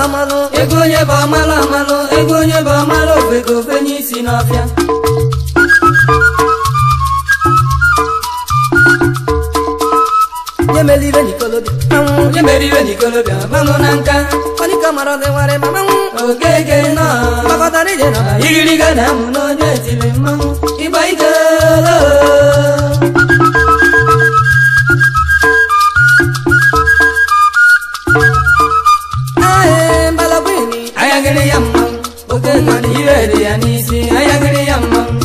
amalụ. Ego onye bụ amalụ amalụ, ego onye bụ amalụ ofeke ofenye isi n'ọfịa. Nye mere ibe n'ikolobịa manwụ. Onye mere iwe n'ikolobịa manwụ na nka. Kwanika mara dị nwere ma manwụ. Okeke nọ. Mgbakọtara ije nọ. Igiriga na-amụ n'onye tiri mmanwụ. Ịgba ike lo. Ae mbalagwini. Ayagịrị ya mmanwụ. Oke nọ na iwe dị ya n'isi. Ayagịrị ya mmanwụ.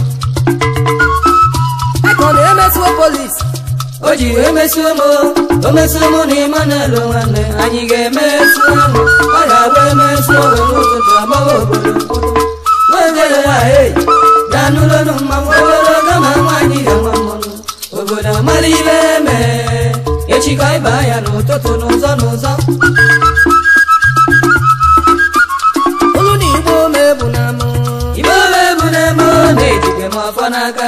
Eko na-emesuo polisi. O ji wee mesuo m, o mesuo mụ na Emmanuel nwanne, anyị ga-emesu mụ. Ọ ga-abụ emesuo m n'ụtụtụ agbawa obodo mkpụtụ. Nwegere ya ei, gaa n'ụlọnụ mmanwụ ogologo ma nwaanyị ga-ama mmanwụ. Obodo amala ibe eme, echi ka ịba ya n'ụtụtụ n'ụzọ n'ụzọ. Olu na igbo mebu na mụ. Igbo mebu na mụ na-ejikwe m ọfọ n'aka.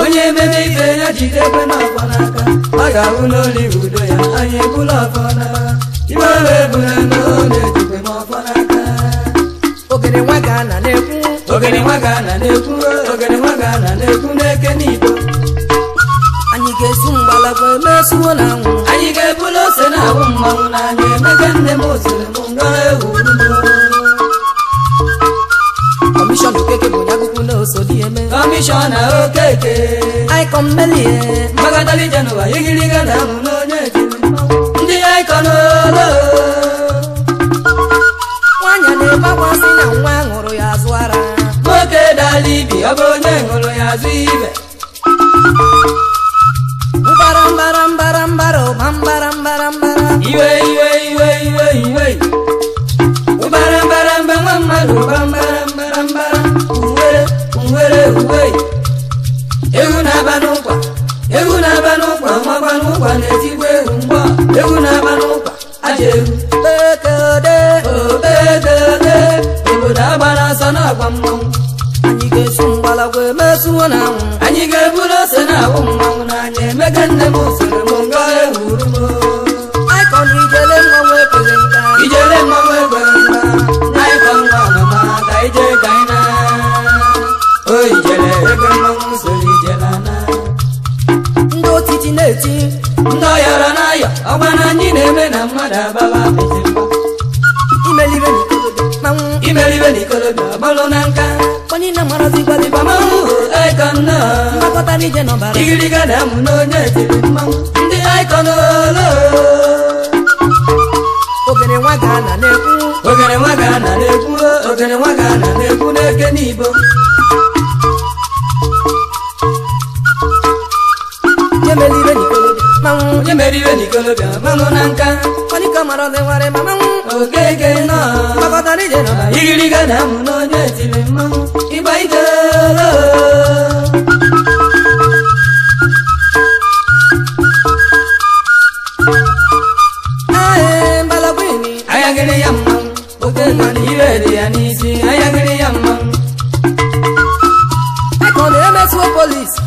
Onye ememe ife ya jidekwe n'ọfọ n'aka. Ọ ga-ahụ n'oli udo ya, anyị ebula ọfọ n'aka. Igbo mebu na mụ na-ejikwe m ọfọ n'aka. Ogene nwa ga na na-ekwu. Ogene nwa ga na na-ekwu, ogene nwa ga na na-ekwu n'eke n'Igbo. Anyị ga-esu mgbalagwa emesuo na anwụ. Anyị ga-ebulu ose na-awụ mmanwụ n'anya emeka nne m osiri m nga ewu ugbo. Kọmishọna Okeke bụ onye akụkụ na osodi eme. Kọmishọna Okeke. Icon melie. Mgbakọtara ije n'ụwa igiriga na-amụ n'onye tiri mmanwụ. Ndị Icon olo. Nwaanyị na-ebe akwa sị na nwa ṅụrụ ya azụ ara. Nwoke dara ibi, ọ bụ onye ṅụrụ ya azụ ibe. Mbara mbara mbara mbara ụba mbara mbara mbara. Iwe iwe iwe iwe iwe. Ụbara mbara mba nwa mmadụ ụba mbara mbara mbara. Uwere uwere uwe. Ewu na-aba n'ụkwa, ewu na-aba n'ụkwa, makwa n'ụkwa na-etigbu ewu mgbọ. Ewu na-aba n'ụkwa, ajọ ewu. Ekede. Obegede, obodo agbara ọsọ n'ọgwa mmanwụ. Anyị ga-esu mgbalagwa emesuo na anwụ. Anyị ga-eburu ose na-awụ mmanwụ n'anya emeka nne m siri m nga ewuru m. Icon ijele mmanwụ ekweghị nka. Ijele mmanwụ ekweghị nka, na Icon nwa mama ka ije ka anyị na. O ijele ebe mmanwụ soro ijele ana. Ndị otiti na-eti. Ndị ọyọrọ na-ayọ, ọgba na anyị na-eme na mmadụ abawa apịtị mba. Imelibe n'ikolobịa mmanwụ. Imelibe n'ikolobịa ọgbalụ na nka. Onye na-amarazị gbalịba Mmanwụ Icon nọ. Mgbakọtara ije n'ọbara. Igiriga na-amụ n'onye tiri mmanwụ. Ndị Icon olo. Ogene nwa ga na na-ekwu. Ogene nwa ga na na-ekwu, ogene nwa ga na na-ekwu n'eke n'Igbo. Nye mere ibe n'ikolobịa mmanwụ. Onye mere iwe n'ikolobịa mmanwụ na nka. Kwanika mara dị nwere ma mmanwụ. Okeke nọ. Mgbakọtara ije n'ọbara. Igiriga na-amụ n'onye tiri mmanwụ. Ịgba ike lo. Ae mbalagwini. Ayagịrị ya mmanwụ. Oke nọ na iwe dị ya n'isi. Ayagịrị ya mmanwụ. Eko na-emesuo polisi.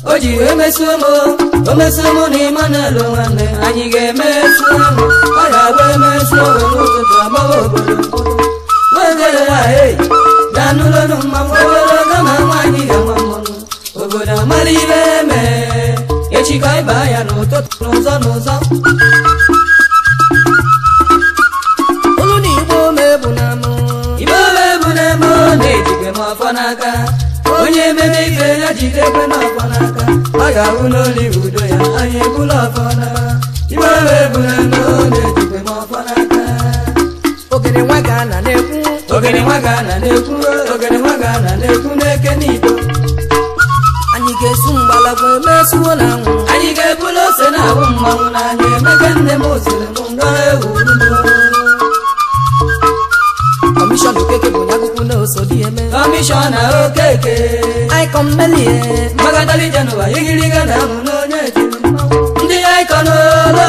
O ji wee mesuo m, o mesuo mụ na Emmanuel nwanne, anyị ga-emesu mụ. Ọ ga-abụ emesuo m n'ụtụtụ agbawa obodo mkpụtụ. Nwegere ya ei, gaa n'ụlọnụ mmanwụ ogologo ma nwaanyị ga-ama mmanwụ. Obodo amala ibe eme, echi ka ịba ya n'ụtụtụ n'ụzọ n'ụzọ. Olu na igbo mebu na mụ. Igbo mebu na mụ na-ejikwe m ọfọ n'aka. Onye ememe ife ya jidekwe n'ọfọ n'aka. Ọ ga-ahụ n'oli udo ya, anyị ebula ọfọ n'aka. Igbo mebu na mụ na-ejikwe m ọfọ n'aka. Ogene nwa ga na na-ekwu. Ogene nwa ga na na-ekwu, ogene nwa ga na na-ekwu n'eke n'Igbo. Anyị ga-esu mgbalagwa emesuo na anwụ. Anyị ga-ebulu ose na-awụ mmanwụ n'anya emeka nne m siri m nga ewu ugbo. Kọmishọna Okeke bụ onye akụkụ na osodi eme. Kọmishọna Okeke. Icon melie. Mgbakọtara ije n'ụwa igiriga na-amụ n'onye tiri mmanwụ. Ndị Icon olo.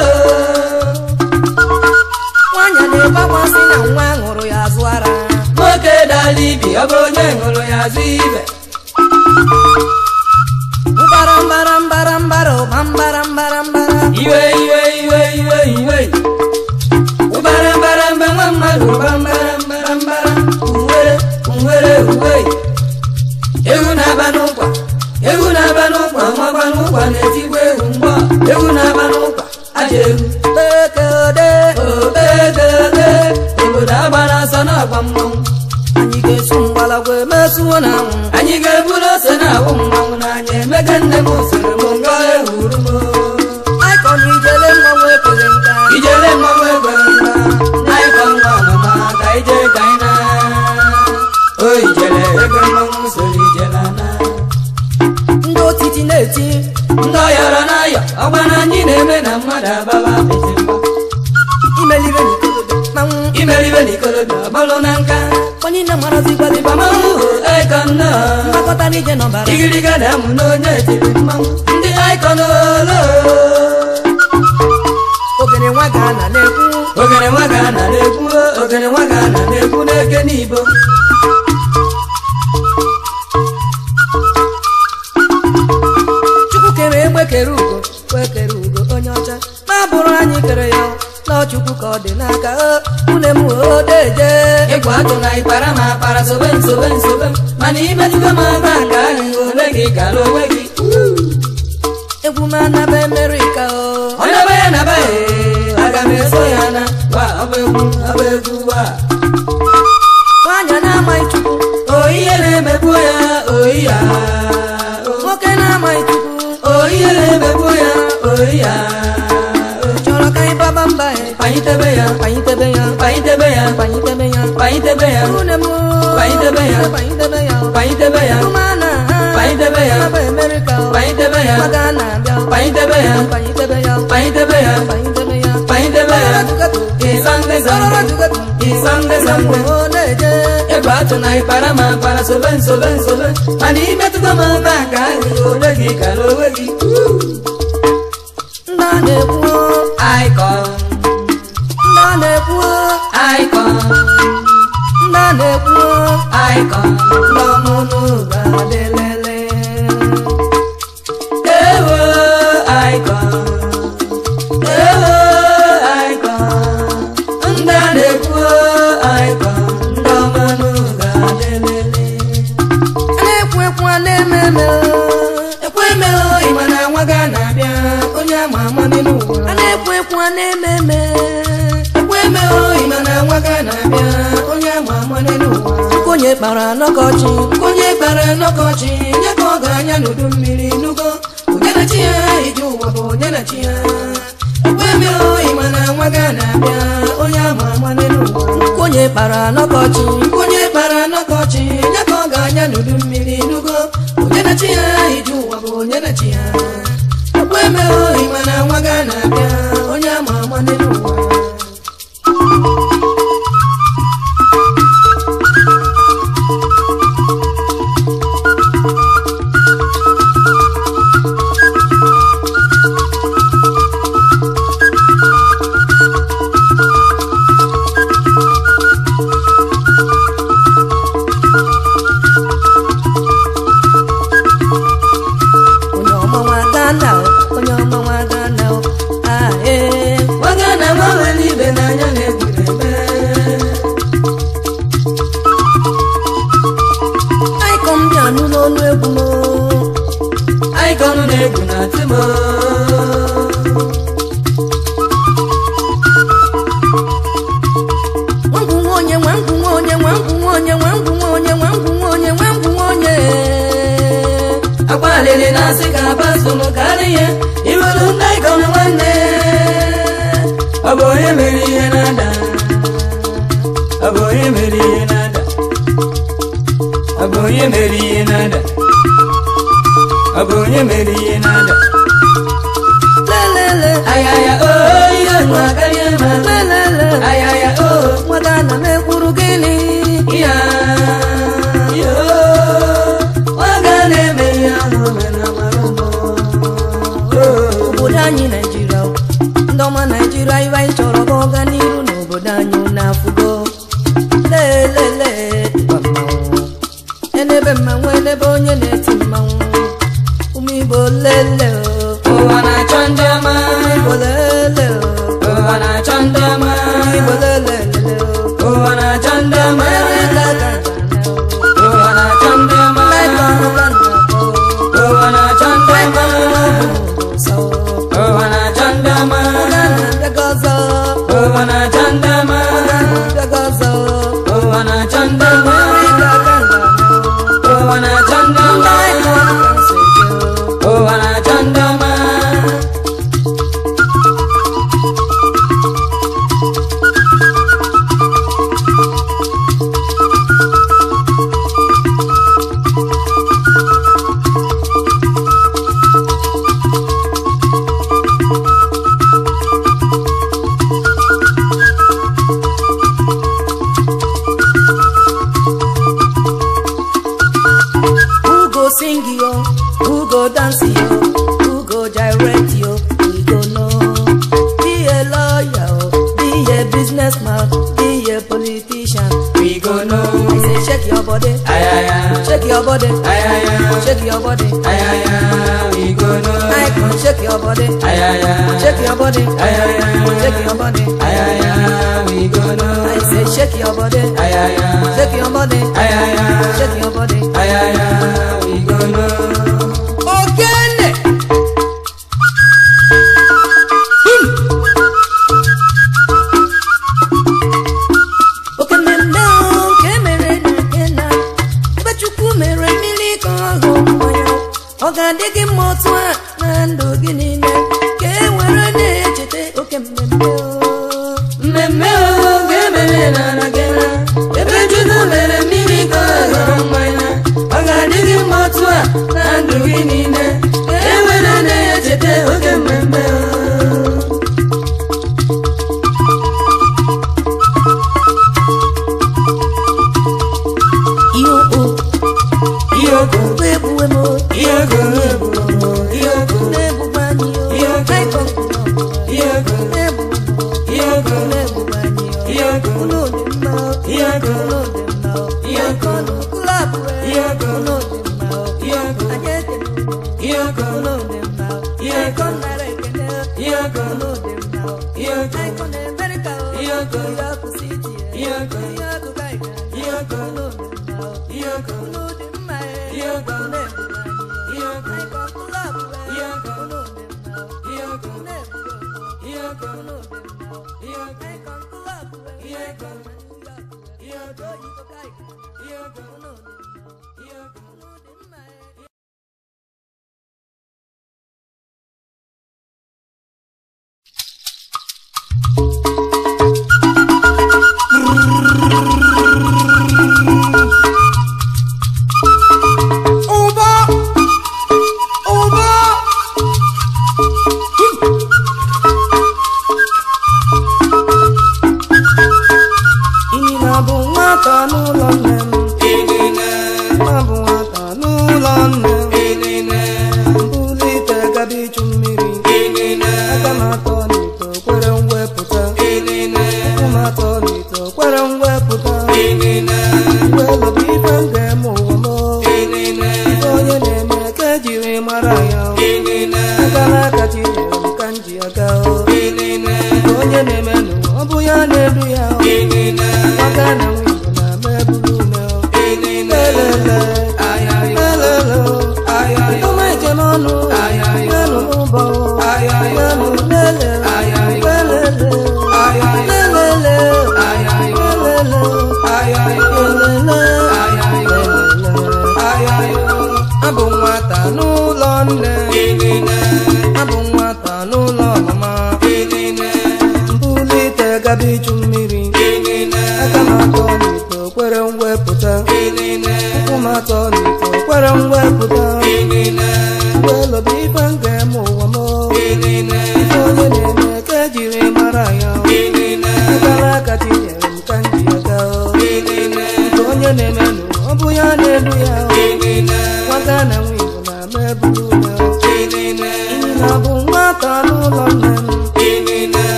Nwaanyị na-ebe akwa sị na nwa ṅụrụ ya azụ ara. Nwoke dara ibi, ọ bụ onye ṅụrụ ya azụ ibe. Mbara mbara mbara mbara ụba mbara mbara mbara. Iwe iwe iwe iwe iwe. Ụbara mbara mba nwa mmadụ. mmadụ bambara mbara uwere uwere uwe ewu na-aba n'ụkwa ewu na-aba n'ụkwa makwa n'ụkwa na-etigbu ewu mgbọ ewu na-aba n'ụkwa aja ewu Bekede obegede obodo agbara ọsọ n'ọgba mmanwụ anyị ga-esu mgbalagwa emesuo na anwụ anyị ga-eburu ose na-awụ mmanwụ n'anya emeka nne m soro m nga ehuru m Icon ijele mmanwụ ekweghị nka ijele mmanwụ ekweghị nka Icon nwa mama ka ije ka anyị na o ijele ego mmanwụ soro ijele na ndị otiti na-eti ndị ọyọrọ n'ayọ ọgba na anyị na-eme na mmadụ ababa apịtị mgba imelibe n'ikolobịa mmanwụ imelibe n'ikolobịa ọbalụ na nka onye na-amarazigbalị mmanwụ Icon nọ mgbakọta n'ije nọbara igiriga na-amụ n'onye etiri mmanwụ ndị Icon olo ogene nwa ga-ana na-ekwu ogene nwa ga-ana na-ekwu ogene nwa ga-ana na-ekwu n'eke n'ibo Chukwu kere egbe kere ugo kwe kere ugo onye ọcha ma bụrụ anyị kere ya na Chukwu ka ọ dị n'aka une m odeje ịgwa atụ na ịkpara ma akpara sobe m sobe m sobe m mana imetụta m aka ka ahụ ole gị gara onwe gị egwu m anaba Amerịka o onye be ya na be aga m eso ya na wa ọba egwu ọba egwu wa nwaanyị na-amaghị Chukwu o ihe na-emegbu ya oyi ya nwoke na-amaghị Chukwu o ihe na-emegbu ya oyi ya chọrọ ka anyị baba mba ya panyitebe ya panyitebe ya panyitebe ya panyitebe ya panyitebe ya une m panyitebe ya panyitebe ya panyitebe ya ụmụana ha panyitebe ya anaba Amerịka o panyitebe ya nwa ga-ana-abịa panyitebe ya panyitebe ya panyitebe ya panyitebe ya panyitebe ya ịsande sande ịsande sande o na-eje egwu atụ na ịkpara ma akpara sobe nsobe nsobe mana imetụta m aka ka ahụ ole gị kara onwe gị ndị a na-ekwu Icon ndị a na-ekwu Icon ndị a na-ekwu Icon ndị ọmụnụ ga-adịlele ewo Icon ewo Icon ndị a na-ekwu Icon ndị ọmanụ ga-adịlele a na-ekwu ekwu a na-eme eme ekwe eme ịma na nwa ga na-abịa onye ama ama n'elu ụwa a na-ekwu ekwu a na-eme eme ekwe eme ịma na nwa ga na-abịa onye ama ama n'elu ụwa onye kpara n'ọkọchị onye kpara n'ọkọchị nye ka ọ ga-anya n'udu mmiri nugo onye na chi ya ije ụwa bụ onye na chi ya ekwe eme ịma na nwa ga na-abịa onye ama ama n'elu ụwa onye kpara n'ọkọchị onye kpara n'ọkọchị nye ka ọ ga-anya n'udu mmiri nugo onye na chi ya ije ụwa bụ onye na chi ya ekwe eme ịma na nwa ga na-abịa onye ama ama n'elu ụwa. Onye ọma nwa Ghana o, onye ọma nwa Ghana o, ah ee. Nwa Ghana nwa nwere ibe n'anya na-egwu na-eme. Icon bịa nụ n'ọnụ egwu m o. Icon na-egwu na timo. Nwangwu nwa onye, nwangwu nwa onye, nwangwu nwa onye, nwangwu nwa onye, nwangwu nwa onye, nwangwu nwa onye. Akwa alili na-asị ka pasụlụ karịa ya, iwelu ndị Icon nwanne. Ọ bụ onye mere ihe na-ada. Ọ bụ onye mere ihe na-ada. Ọ bụ onye mere ihe na-ada. Ọ bụ onye mere ihe na-ada. Lelele, Ayaya oo, ihe nwa karịa ma. lelele, Ayaya oo. nwa Ghana na-ekwuru gịnị? Ya, yo, nwa na-eme ihe ahụ mere amara mbọ. Obodo anyị Naijiria o, ndị ọma Naijiria ibe anyị chọrọ bụ ọganiru n'obodo anyị na-afụgo. Lelele, gwa mmanwụ. Enebe mmanwụ, enebe onye na-eti mmanwụ. Ụmụ Igbo lele o, Ụwa na-achọ ndị ọma. Ụmụ Igbo lele o, Ụwa na-achọ ndị ọma. Ụmụ Igbo lelelele o. sing yo, who go dance yo, who go direct yo, we go know. Be a lawyer, be a businessman, be a politician, we go know. I say shake your body, ay ay ay, shake your body, ay ay ay, shake your body, ay ay ay, we go know. I can shake your body, ay ay ay, shake your body, ay ay ay, shake your body, ay ay ay, we go know. I say shake your body, ay ay ay, shake your body, ay ay ay, shake your body, ay ay ay, we go know. Ogene. Ọ ga-adị gị mma otu a na ndụ gị niile ka e nwere na-echeta oke mmemme mmemme oge mere na na gena ebe Chukwu mere mmiri ka ọ ghọrọ mmanya. Ọ ga-adị gị mma otu a na ndụ gị niile ka e nwere na-echeta oke mmemme.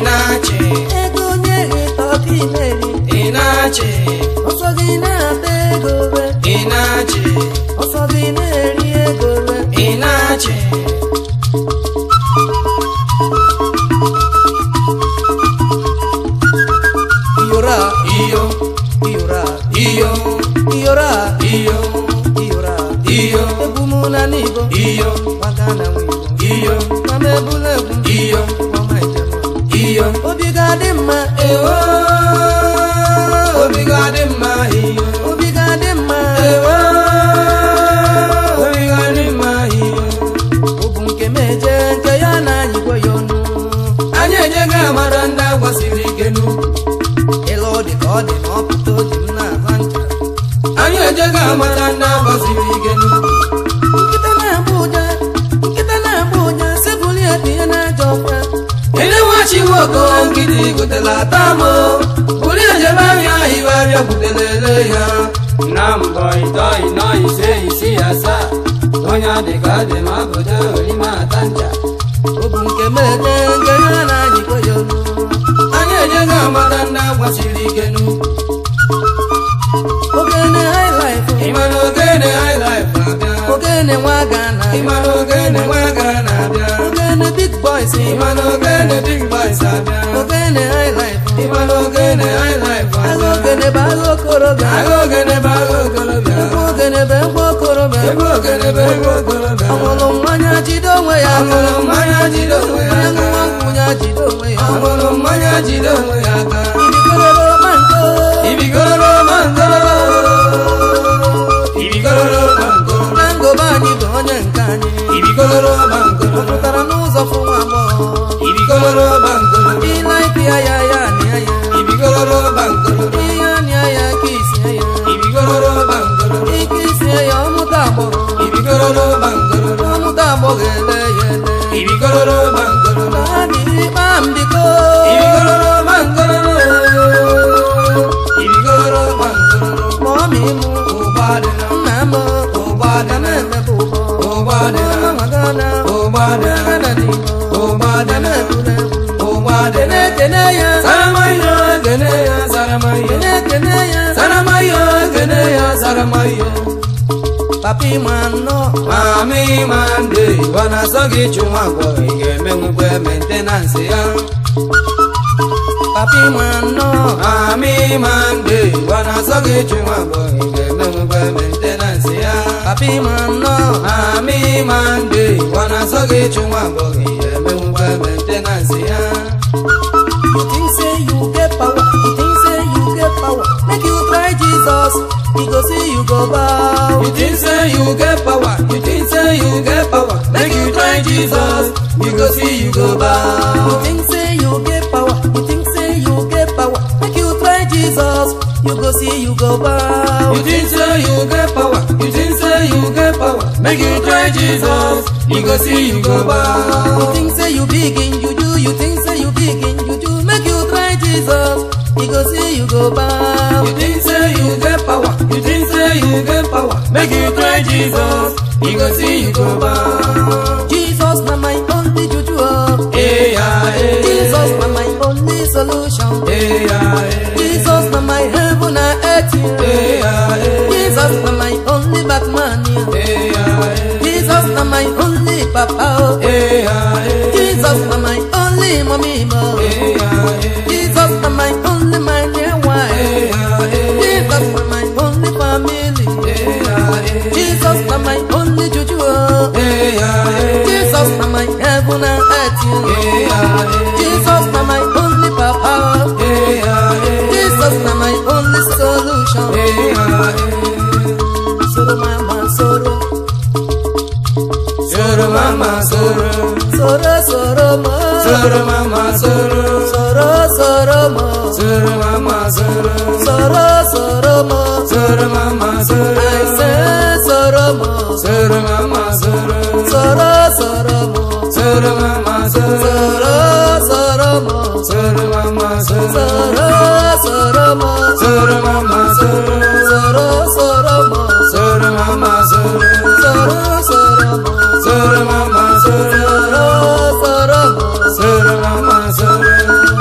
na-achị. Ego onye gị tọka imeri. Ị na-achị. Ọsọ gị na-ata ego we. Ị na-achị. Ọsọ gị na-eri ego we. Ị na-achị. Iyora iyo. Iyora iyo. Iyora iyo. Iyora iyo. Egwu mụ na n'Igbo. Iyo. Maka na nwa Igbo. Iyo. Mama ebula egwu. Iyo. Mama njem. Iyo. Obi ga-adị mma. Ewo. Obi ga-adị mma iyo. Obi ga-adị mma. Ewo. Obi ga-adị mma iyo. Ọ bụ nke m eje nke ya na anyị gwa ya ọnụ. Anyị ejego amara ndị agwasiri ike n'ukwu. Ịlụ dị ka ọ dị na ọpụta oji m na-aza ncha. Anyị ejego amara ndị agbasiri ike n'ukwu. Nkịta na-agba ụja, nkịta na-agba ụja, sịbụli ya tinye n'ajọ ọkwa. Elewachi nwoke nkịtị gotela atamo. Buru ejebe ahịa iwe arịa butere ele ya. Na mbọ ịtọ ịnọ ise isii asaa. Onye ọ dị ka ọ dị ma ọ pụta orime ata ncha. Ọ bụ nke m eje nke ya na anyị gwa ya ọnụ. Anyị ejego amara ndị agbasiri ike n'ukwu. Ogene high life. Ịmana ogene high life abịa. Ogene nwa Ghana. Ịmana ogene nwa Ghana abịa. Ogene big boys. Ịmana ogene big boys abịa. Ogene high life. Ịmana ogene high life Agha abịa. ogene bụ agha okorobịa. Agha ogene bụ agha okorobịa. Egwu ogene bụ egwu okorobịa. Egwu ogene bụ egwu okorobịa. Ọṅụlụ mmanya jide onwe ya aka. Ọṅụlụ mmanya jide onwe ya Onye aka. ṅụwa nkwụ ya jide onwe ya aka. Ọṅụlụ mmanya jide onwe ya aka. Ibigororo mango. Ibigororo mangoro. Ibigororo mangoro. Mango be anyị bụ onye nke anyị. Ibigororo mangoro. Ọ pụtara n'ụzọ fụ nwa agbọghọ. Ibigororo mangoro. Ịlaịpịa ya ya nịa ya. Ibigororo mangoro. Ihe nịa ya ka isie ya. Ibigororo mangoro. Ike isie ya ọmụta agbọghọ. Ibigororo mangoro. Ọmụta agbọghọ ele ya ele. Ibigororo mangoro. Naanị kpambiko. Ibigororo mangoro. Ibigororo mangoro. Mọmị mụ. Ụgbọ adịna. Nna m. Ụgbọ Ga adịna. na-emebe ụgbọ. Ụgbọ adịna. Nwa Ghana. Ụgbọ adịna. Ghana n'Igbo. Ụgbọ Ga adịna. na-ebule egwu. Ụgbọ adịna. Kene kene ya. Saramayo gene ya saramayo. Kene kene ya. Saramayo gene ya saramayo. Papi ma nnọọ. Mami mande ọ na-asọ gị chụ nwa agbọghọ ị ga-emenwukwa mentenansi ya. Papi ma nnọọ. Mami mande ọ na-asọ gị chụ nwa agbọghọ ị ga-emenwukwa mentenansi ya. Papi ma nnọọ. Mami mande ọ na-asọ gị chụ nwa agbọghọ ị ga-emenwukwa mentenansi ya. You think say you get power, you think say you get power. Make you try Jesus, he go see you go bow. You think say you get power, you think say you get power. Make you try Jesus, you go see you go You bow. think say you get power, you think say you get power. Make you try Jesus, you go see you go bow. You think say you get power, you think say you get power. Make you try Jesus, you go see you go You bow. think say you big in juju, you think say you big in juju. Make you try Jesus, he go see you go bow. You think say you get power, you think say you get power. Make you try Jesus, you go see you go bow. Jesus na my only juju, oh. Hey, yeah, hey. Jesus na my only solution. Hey, yeah, hey. Jesus na my heaven and earth. Yeah. Hey, yeah, hey. Jesus na my only Batman. Yeah. Hey, yeah, hey. Jesus na my only papa. Oh. Hey, yeah, hey. Jesus na my only mommy. Oh. Hey, yeah, hey. Jesus na my only my dear wife. Hey, yeah, hey. Jesus na my only family. Hey, yeah, hey. Jesus na my only juju. Oh. Hey, yeah, hey. Jesus na my heaven and earth. Yeah. Hey, yeah, hey. Jesus na my only papa. Oh. Hey, yeah, hey. Jesus na my only solution. Hey, yeah, hey. Soro mama soro. Soro mama soro. Soro soro mo. Soro mama soro. Soro soro mo. Soro mama soro. Soro soro mo. Soro mama soro. I say soro mo. Soro mama soro. Soro soro mo. Soro mama soro. Soro soro mo. Soro mama soro. Soro soro mo. Soro mama soro. Soro soro mo. Soro mama soro. Soro soro mo. Soro mama soro. Soro soro mo. Soro mama soro.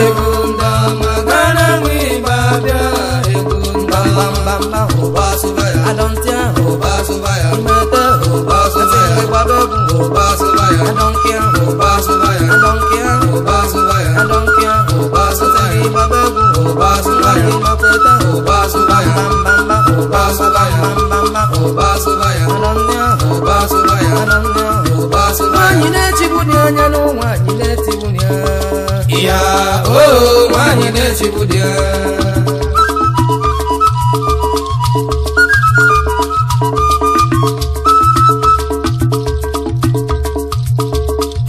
Egwu ndị ọma gana nwe ịgba bịa. Egwu ndị ọma Bamba ụba sụba ya. Adọntị ahụ Ụba sụba ya. Imete Ụba sụba ya. Ịgbaba egwu Ụba sụba ya. Adọnkị ahụ Ụba sụba ya. Adọnkị ahụ Ụba sụba ya. Adọnkị ahụ Ụba sụba ya. Ịgbaba egwu Ụba sụba ya. Ịgbakweta Ụba sụba ya. Bamba Ụba sụba ya. Bamba Ụba sụba ya. Adọntị ahụ Ụba sụba ya. Adọntị ahụ Ụba sụba ya. Nwaanyị na-echigbu dị anya n'ụwa anyị na-etigbu ya. Ya oo, nwaanyị na-echigbu di ya.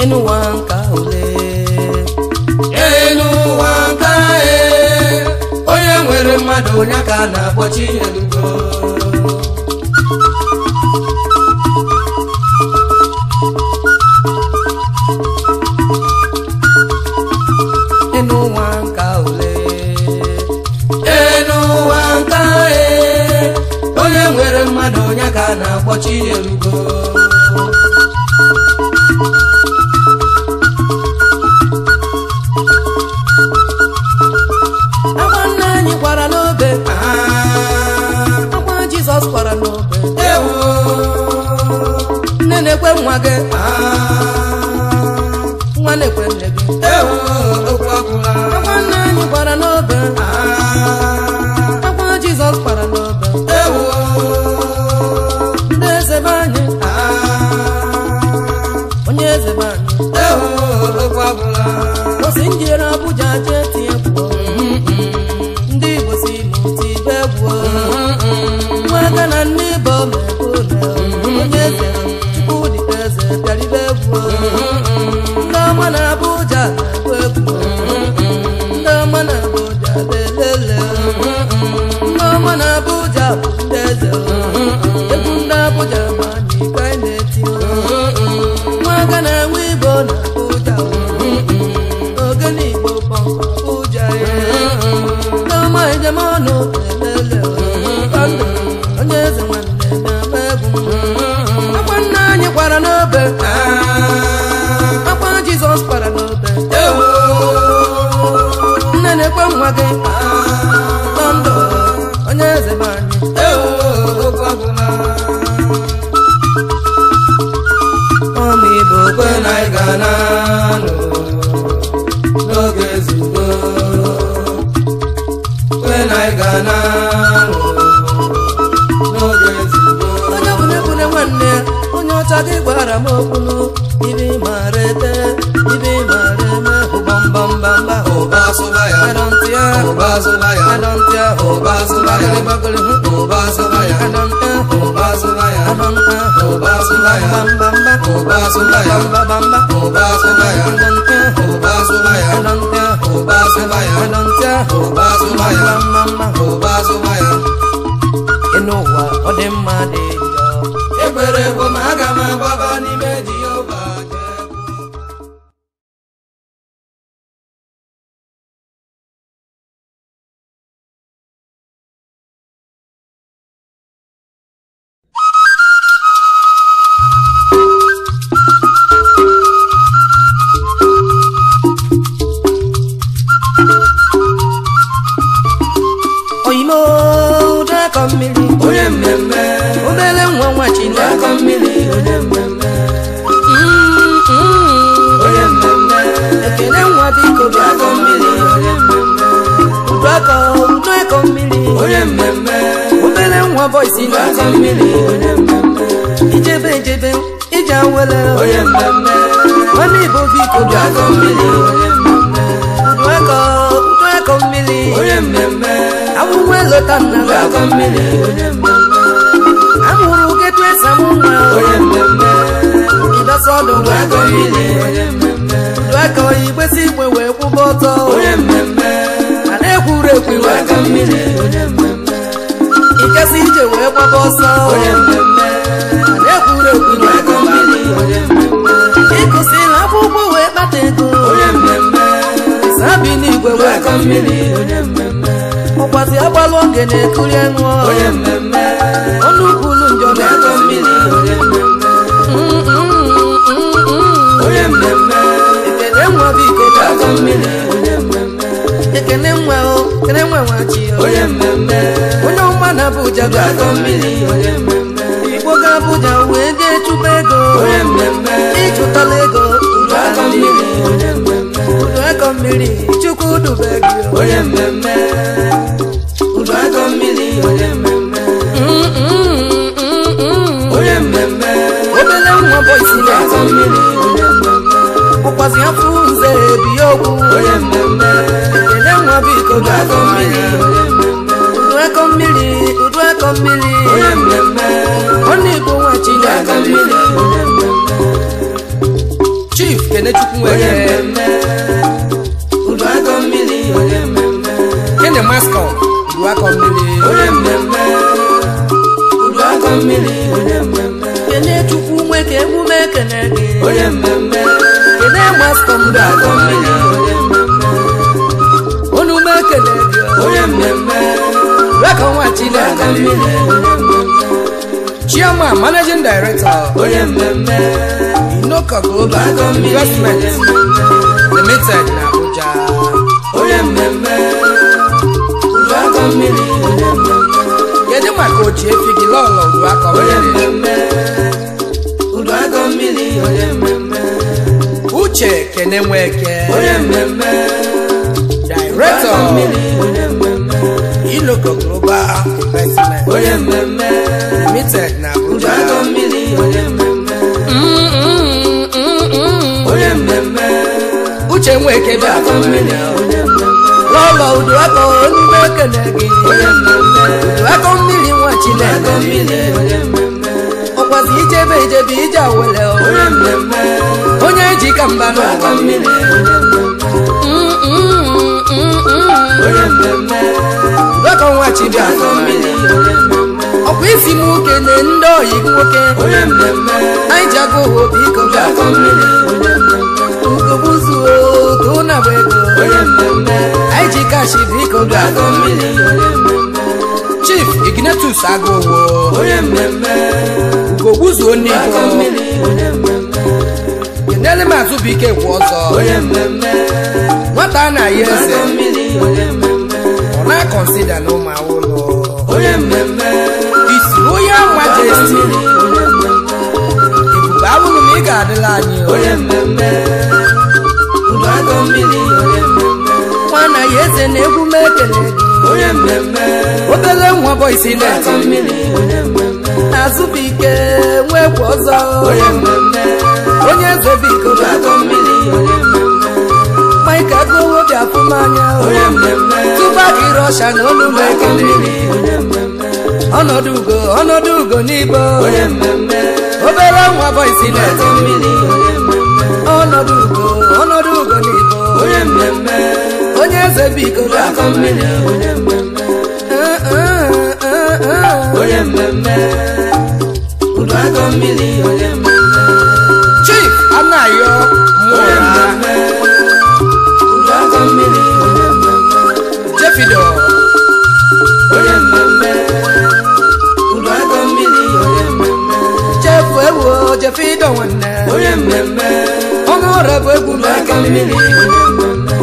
Enu ụwa nka ole. Elu ụwa nka e, onye nwere mmadụ onye ka a na-akpọ Chinyelugo. Enu ụwa nka ole. Elu ụwa nka e, onye nwere mmadụ onye ka a na-akpọ Chinyelugo. Akwa nna anyị kwara n'obe. Ah, Akwa Jizọs kwara n'obe. ewo. Nne na-ekwe nwa gị. Ah, Nwa na-ekwe nne gị. ewo, okwu agwụla. Akwa nna anyị kwara n'obe. Ah, Akwa Jizọs kwara n'obe. ewo. Ndị eze be anyị. Ah, Onye eze be anyị. ewo, okwu agwụla. Osi njere Abuja jee tie kwuo. Ndị Igbo si mụ tibe gwuo. Nwa aka na nne Igbo mekwu na onye eze Chukwudị eze bịara ibe gwuo. Ndị ọma na Abuja na-egwu egwu. Ndị ọma na Abuja lelele. Ndị ọma na Abuja bụ ndị eze. Egwu ndị Abuja ma anyị ka anyị na-eti. Nwa aka na-enwe Igbo na Abuja. Ogene Igbo pọnkọ Abuja. Ndị ọma njem ọnụ lelele. Ndụ onye eze nwanne na-agba egwu. Akwa nna anyị kwara n'obe. Ah, Akwa Jizọs kwara n'obe. ewo. Nne na-ekwe nwa gị. Tọndụ onye eze be anyị. Ewo, okwu agwụla. Ọmụ Igbo Kwe na ị ga na-anọ n'oge ezugo. Kwe na ị ga na-anọ n'oge ezugo. Onye ọbụla ekwune nwanne onye ọcha gị gwara m okwunu ibe mara ete ibe mara eme ụbọmbọmbamba Ụba sụba ya, adọntị ahụ ụba sụba ya, adọntị ahụ ụba sụba ya, gbagịrị hụ ụba sụba ya, adọntị ahụ ụba sụba ya, adọntị ahụ ụba sụba ya, bambamba ụba sụba ya, bambamba ụba sụba ya, adọntị ahụ ụba sụba ya, adọntị ahụ ụba sụba ya, adọntị ahụ ụba sụba ya, bambamba ụba sụba ya. ịnụ ụwa ọ dị mma dị njọ. Ekwere bụ m aga m agbaba n'ime Jehova jee. Oyimo ụdọ akọ mmiri. Onye mmemme. Obere nwa nwa Chineke. Akọ mmiri onye mmemme. Onye mmemme. Ekele nwa biko bịa. Akọ mmiri onye mmemme. Udu akọ udu akọ mmiri. Onye mmemme. Obere nwa bọysi Akọ na-atị. mmiri onye mmemme. Ijebe ejebe ije awele. Onye mmemme. Nwanne Igbo biko bịa. Akọ mmiri onye mmemme. Udu akọ udu akọ mmiri. Onye mmemme. Awụwe lọta nna m. Akọ mmiri onye mmemme. Amụrụ getu esa mụ nwa. Onye mmemme. Ịdọsa ọdụ nwa. Akọ mmiri onye mmemme. Udu akọ igbesi igbe wee kwụba ọtọ. Onye mmemme. A na-ekwuru ekwu iwe. Akọ mmiri onye mmemme. Ịkasị ije wee gbaba ọsọ. Onye mmemme. A na-ekwuru ekwu iwe. Akọ mmiri onye mmemme. Ịkụsịla akwụkwọ wee kpata ego. Onye mmemme. Sabi n'igwe wee Akọ mmiri onye mmemme. Ọkwazi agbalụ oge na-ekuri ṅụọ. Onye mmemme. Ọnụ kwulu njọ Akọ na-akọ mmiri onye mmemme. mmiri. Onye mmemme. Ekele nwa biko Akọ mmiri onye mmemme. Abuja Udu akọ mmiri onye mmemme. Igbo ga Abuja wee jee chụba ego. Onye mmemme. Ịchụtala ego. Udu akọ mmiri onye mmemme. Udu akọ mmiri Chukwu dube gị. Onye mmemme. Udu akọ mmiri onye mmemme. Onye mmemme. Obele nwa boisi Udu akọ mmiri onye mmemme. Ụkwazị afọ nze ebi okwu. Onye mmemme. Ekele nwa biko Udu akọ mmiri onye mmemme. Udu akọ mmiri, udu akọ mmiri. Onye mmemme. Ọnụ Igbo nwa Udu Chineke. akọ mmiri onye mmemme. Chief Kenechukwu Onye nwere mmemme. Udu akọ mmiri onye mmemme. Kene Mascom udu akọ mmiri. Onye mmemme. Udu akọ mmiri onye mmemme. Kenechukwu nweke emume ekene gị. Onye mmemme. Kene Mascom Udu akọ mmiri onye mmemme. Onume ekene gị. Onye mmemme. Udu akọ nwa Udu akọ Chineke. mmiri onye mmemme. Chairman Managing Director Onye mmemme. Inoka Udu Global akọ mmiri Investment onye mmemme. Limited na Abuja. Onye mmemme. Udu akọ mmiri onye mmemme. Kedu maka oji efi gị lọlọ udu akọ Onye mmiri? mmemme. Udu akọ mmiri onye mmemme. Uche Kenenweke Onye mmemme. Director Mmiri onye mmemme. Inoka Global Investment Onye mmemme. Limited na Udu Abuja. akọ mmiri onye mmemme. Onye mmemme. Uche Nweke Udu akọ mmiri onye mmemme. lọlọ udu akọ onume ekene gị. Onye mmemme. Udu akọ mmiri nwa Udu akọ Chineke. mmiri onye mmemme. Ọkwazi ijebe ijebe ije awele o. Onye mmemme. Onye ji ka mba Udu akọ n'ụwa. mmiri onye mmemme. Onye mmemme. Udu akọ nwa Udu Chineke. akọ mmiri onye mmemme. Ọkwa isi m nwoke na ndị oyi nwoke. Onye mmemme. Anyị ji agụ ụwa biko Udu bịa. akọ mmiri onye mmemme. Ugogbuzuo ka ụna bụ ego. Onye mmemme. Anyị ji kashi biko Udu bịa. akọ mmiri onye mmemme. Chief Ignatius Agụwo. Onye mmemme. Ugogbuzuo Udu akọ n'iko. mmiri onye mmemme. Kenele m Azụbụike kwụ ọzọ. Onye mmemme. Nwata a na-ayị Udu eze. akọ mmiri onye mmemme. Ọ na-akọnsida na ụmụ awụlọ. Onye mmemme. His Royal Udu akọ Majesty. mmiri onye mmemme. Ebube awụlụ na ị ga-adịla anyị o. Onye mmemme. Udu akọ mmiri onye mmemme. Nwa na ya eze na egwu m ekele gị. Onye mmemme. Obele nwa bọysi Udu akọ na-eti. mmiri onye mmemme. Azụbụike nwekwa ọzọ. Onye mmemme. Onye eze biko Udu akọ mmiri onye mmemme. Mike Agụwo bịa fụ m anya o. Onye mmemme. Tupac Russia na olu m Udu akọ ekele mmiri gị. onye mmemme. Ọnọdụ ugo ọnọdụ ugo n'igbo. Onye mmemme. Obere nwa bọysi Udu na-eti. akọ mmiri onye mmemme. Ọnọdụ ugo ọnọdụ ugo n'igbo. Onye mmemme. Onye eze biko Udu akọ mmiri onye mmemme. Onye mmemme. Udu akọ mmiri onye mmemme. Chief Anayo Onye Mụra mmemme. Udu akọ mmiri onye mmemme. Jefido Onye mmemme. Udu akọ mmiri onye mmemme. Chefu ewo Jefido nwanne. Onye mmemme. Ọnụrebụ egwu Udu akọ mmiri onye mmemme.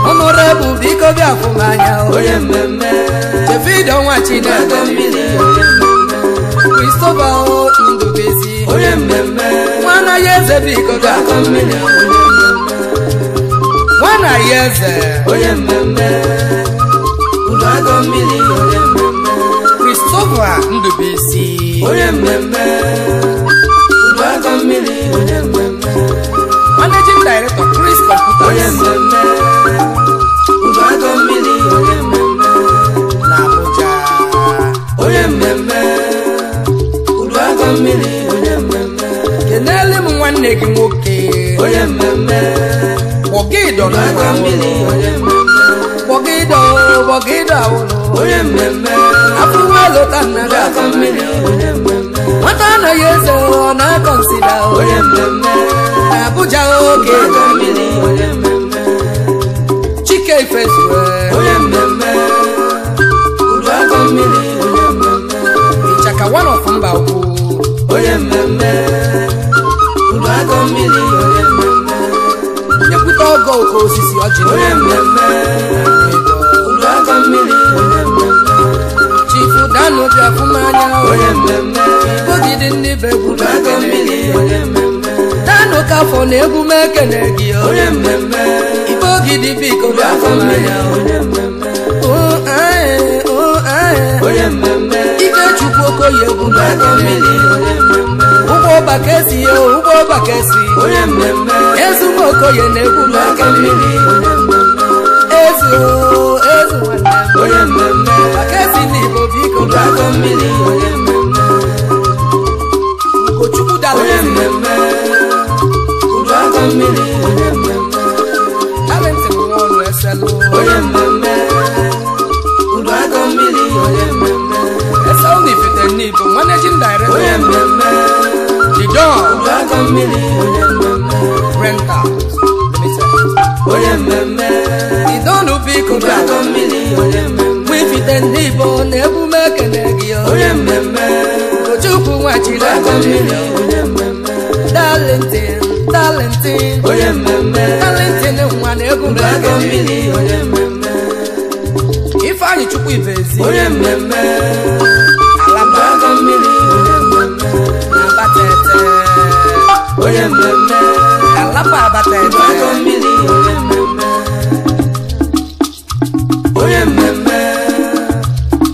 Ọnụrebụ biko bịa fụ m anya o. Onye mmemme. Jefido nwa Udu akọ Chineke. mmiri onye mmemme. Christopher o Ndubisi. Onye mmemme. Nwana ya eze biko Udu bịa akọ mmiri onye mmemme. Nwana ya eze. Onye mmemme. Udu akọ mmiri onye mmemme. Christopher Ndubisi. Onye mmemme. Udu akọ mmiri onye mmemme. Managing Director Chris Onye Computers mmemme. Udu akọ mmiri onye mmemme. na Abuja. Onye mmemme. Udu akọ mmiri onye mmemme. Kenele m nwanne gị nwoke. Onye mmemme. Bọgịdọ Udu akọ mmiri onye mmemme. Bọgịdọ bọgịdọ awụlụ. Onye mmemme. Afọ nwa lụta nna Udu gị. akọ mmiri onye mmemme. Nwata anaghị eze ọ na-akọnsida o. Onye mmemme. Na Abuja oge. Udu akọ mmiri onye mmemme. Chike Ifezue. Onye mmemme. Udu akọ mmiri onye mmemme. Ịchaka one of mba ukwu. Onye mmemme. Udu akọ mmiri onye mmemme. Nyekwute ọgọ oke osisi ọjị. Onye mmemme. Udu akọ mmiri onye mmemme. Chifu Danu bịa fụ m Okafọ na egwu m ekene gị Onye mmemme. Ibe ogidi biko Udu akọ mmiri. Onye mmemme. Onye mmemme. Ikechukwu Okoye egwu m Udu akọ ekene mmiri. Onye mmemme. Ụgbọ ọgbakesi ya ụgbọ ọgbakesi Onye mmemme. Ezumo Okoye na egwu m Udu akọ ekene mmiri. Onye mmemme. Ezu ezu nwanne m Onye mmemme. Ọgbakesi n'Igbo biko Udu akọ mmiri. Onye mmemme. Ugochukwu Onye Darlington mmemme. Udu akọ mmiri. Onye mmemme. Darlington nwa ọnụ eselu Onye mmemme. Udu akọ mmiri. Onye mmemme. Eselu na Ifite Nnibo managing director Onye mmemme. The Don Udu akọ mmiri. Onye mmemme. Rentals Limited Onye mmemme. The Don biko Udu akọ mmiri. Onye mmemme. Nwa Ifite Nnibo na egwu m ekene gị Onye mmemme. Ugochukwu nwachiri Udu akọ mmiri. Onye mmemme. Darlington Darlington Onye mmemme. Darlington nwa na egwu m Udu akọ ekene mmiri. Onye mmemme. Ifeanyị Chukwu Ibezi Onye mmemme. Alaba Udu akọ mmiri. Onye mmemme. na Abatete Onye mmemme. Alaba Abatete Udu akọ mmiri. Onye mmemme. Onye mmemme.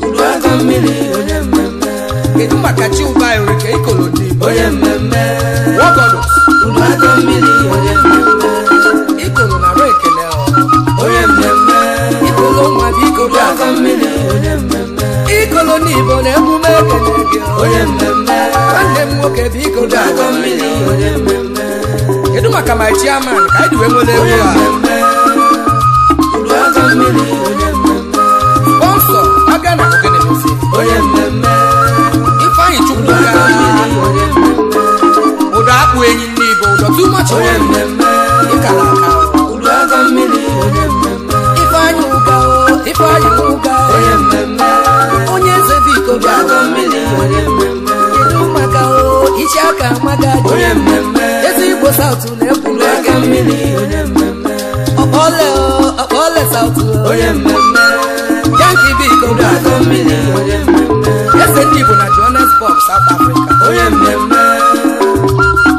Udu akọ mmiri. Onye mmemme. Kedu maka Chiụba Erike Ikolo Nnibo Onye mmemme. Nwagodos Udu akọ mmiri. Onye mmemme. Ikolo na arụ ekele ọ. Onye mmemme. Ikolo nwa biko Udu akọ mmiri. Onye mmemme. Ikolo Nnibo na egwu m ekele gị Onye mmemme. nwanne m nwoke biko Udu akọ mmiri. Onye mmemme. Kedu maka my chairman ka anyị dị wee nwere Onye egwu a mmemme. Udu akọ mmiri. Onye mmemme. Sponsor abịa na Ogene Music Onye mmemme. Ifeanyị Chukwu Udu akọ mmiri. Onye mmemme. Ụdọ akpụ enyi Nnibo ụdọ too much Onye mmemme. ịkara aka Udu akọ mmiri. Onye mmemme. Ifeanyị ụga o Ifeanyị ụga o Onye mmemme. onye eze biko Udu akọ mmiri. Onye mmemme. Kedu maka o ichi aka amaka ji Onye mmemme. Eze Igbo South na-ekwu Udu akọ mmiri. Onye mmemme. Ọkpọle o ọkpọle South o Onye mmemme. Yankee biko Udu akọ mmiri. Onye mmemme. Eze ndị Igbo na Johannesburg South Africa Onye mmemme.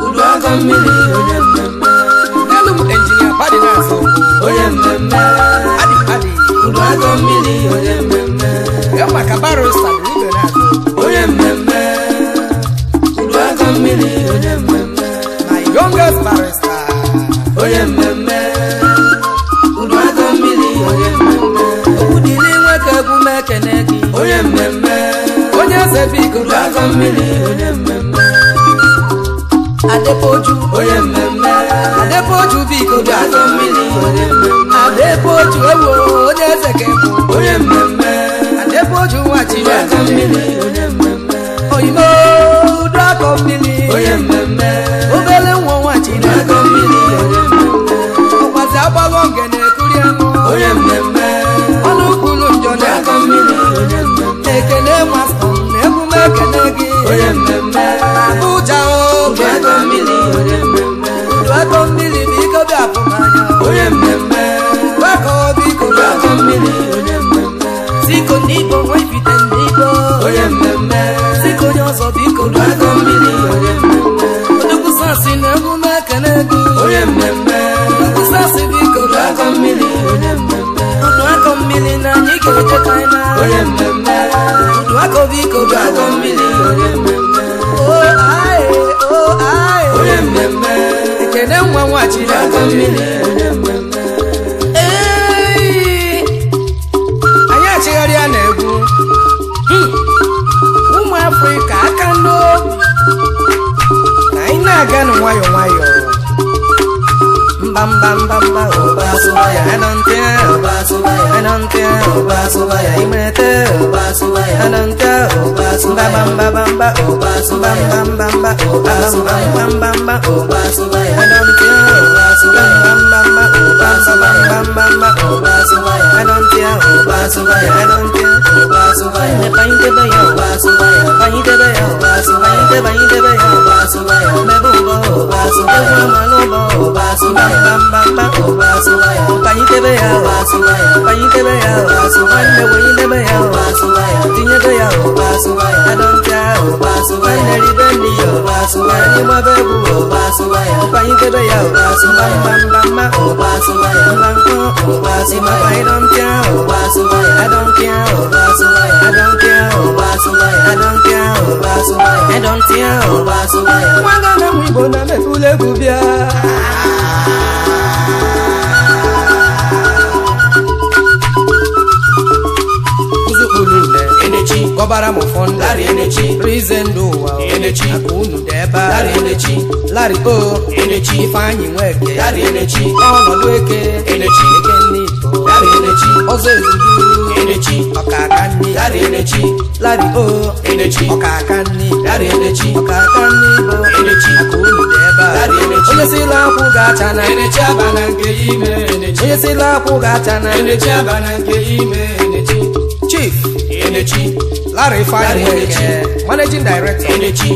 Udu akọ mmiri. Onye mmemme. N'elu m injinia Padinaz Onye mmemme. Adi Adi Udu akọ mmiri. Onye mmemme. ya maka barista Ibe na-azụ Onye mmemme. Udu akọ mmiri. Onye mmemme. my youngest barrister Onye mmemme. Udu akọ mmiri. Onye mmemme. Okwu dịrị nwoke egwu m ekene gị Onye mmemme. onye eze biko Udu akọ mmiri. Onye mmemme. Adepoju Onye mmemme. Adepoju biko Udu akọ mmiri. Onye mmemme. Adepoju ewo onye eze ka ịbụ Onye mmemme. Adepoju nwa Udu akọ mmiri. Onye mmemme. Oyimo udu akọ mmiri Onye mmemme. obele nwa nwa Udu akọ mmiri. Onye mmemme. ọkwazi agbalụ ngene ekuri anụ Onye mmemme. ọnụ kwulu njọ Udu akọ mmiri. Onye mmemme. ekele masta na emume ekele gị Onye mmemme. Abuja Udu oge akọ mmiri. Onye mmemme. udu akọ mmiri biko bịa afụ m anya Onye mmemme. gbakọ biko Udu bịa akọ mmiri. Onye mmemme. Siko n'Igbo nwa Ifite n'Igbo Onye mmemme. Siko onye ọzọ biko Udu akọ mmiri. Onye mmemme. Odogwu sasị na emume ekele gị Onye mmemme. Odogwu sasị biko Udu akọ mmiri. Onye mmemme. Udu akọ mmiri na anyị ga-eje ka anyị na Onye mmemme. Udu akọ biko Udu akọ mmiri. Onye mmemme. O aye o aye Onye mmemme. Ekene nwa nwa Udu Chineke akọ mmiri. Onye mmemme. Ee, anyị achịgharịa na egwu ụmụ Afrịka aka n'obi na anyị na-aga nụ nwayọọ nwayọọ mba mba mba mba Ọba sụba ya. anọnte Ọba sụba ya. anọnte Ọba sụba ya. imete Ọba sụba ya. anọnte Ọba sụba mba ya. mba mba mba Ọba sụba ya. mba mba mba Ọba sụba ya. mba mba mba Ọba sụba ya. anọnte Ọba sụba ya. mba mba mba Ọba sụba ya. mba mba mba Ọba sụba ya. anọnte Ọba sụba ya. anọnte Ọba sụba ya. Banyidebe ya Ọba sụba ya. banyidebe ya Ọba sụba ya. banyide banyidebe ya Ọba sụba ya. mebe ụbọ Ọba sụba egwu ya. ama n'ụbọ Ọba sụba ya. mba mba mba Ọba sụba ya. banyidebe ya Ọba sụba ya. banyidebe ya Ọba sụba ya. nwanne wenyidebe ya Ọba sụba ya. tinyebe ya Ọba sụba ya. adọnte Ọba sụba ya. nwanne ribe nri ya Ọba sụba ya. anyị gbaba egwu Ọba sụba ya. banyidebe debe ya mba I don't care, I don't care, I don't care, I don't care, I don't care. Nwa na nwa Igbo na mebulu egwu bịa. Kọbara m ụfọdụ Larry Enechi rize ndụ ụwa Enechi aka unu dị ebe a Larry Enechi Larry o Enechi Ifeanyị Nweke Larry Enechi ọnọdụ eke Enechi eke Nnibo Larry Enechi ọzọ ezudu Enechi ọkaka nni Larry Enechi Larry o Enechi ọkaka nni Larry Enechi ọkaka Nnibo Enechi aka unu dị ebe a Larry Enechi onye sila akwụ ga-acha na Enechi aba na nke ime Enechi onye sila akwụ ga-acha na Enechi aba na nke ime Enechi Chief Enechi Larry Ifeanyi Nweke, Managing Director, Enechi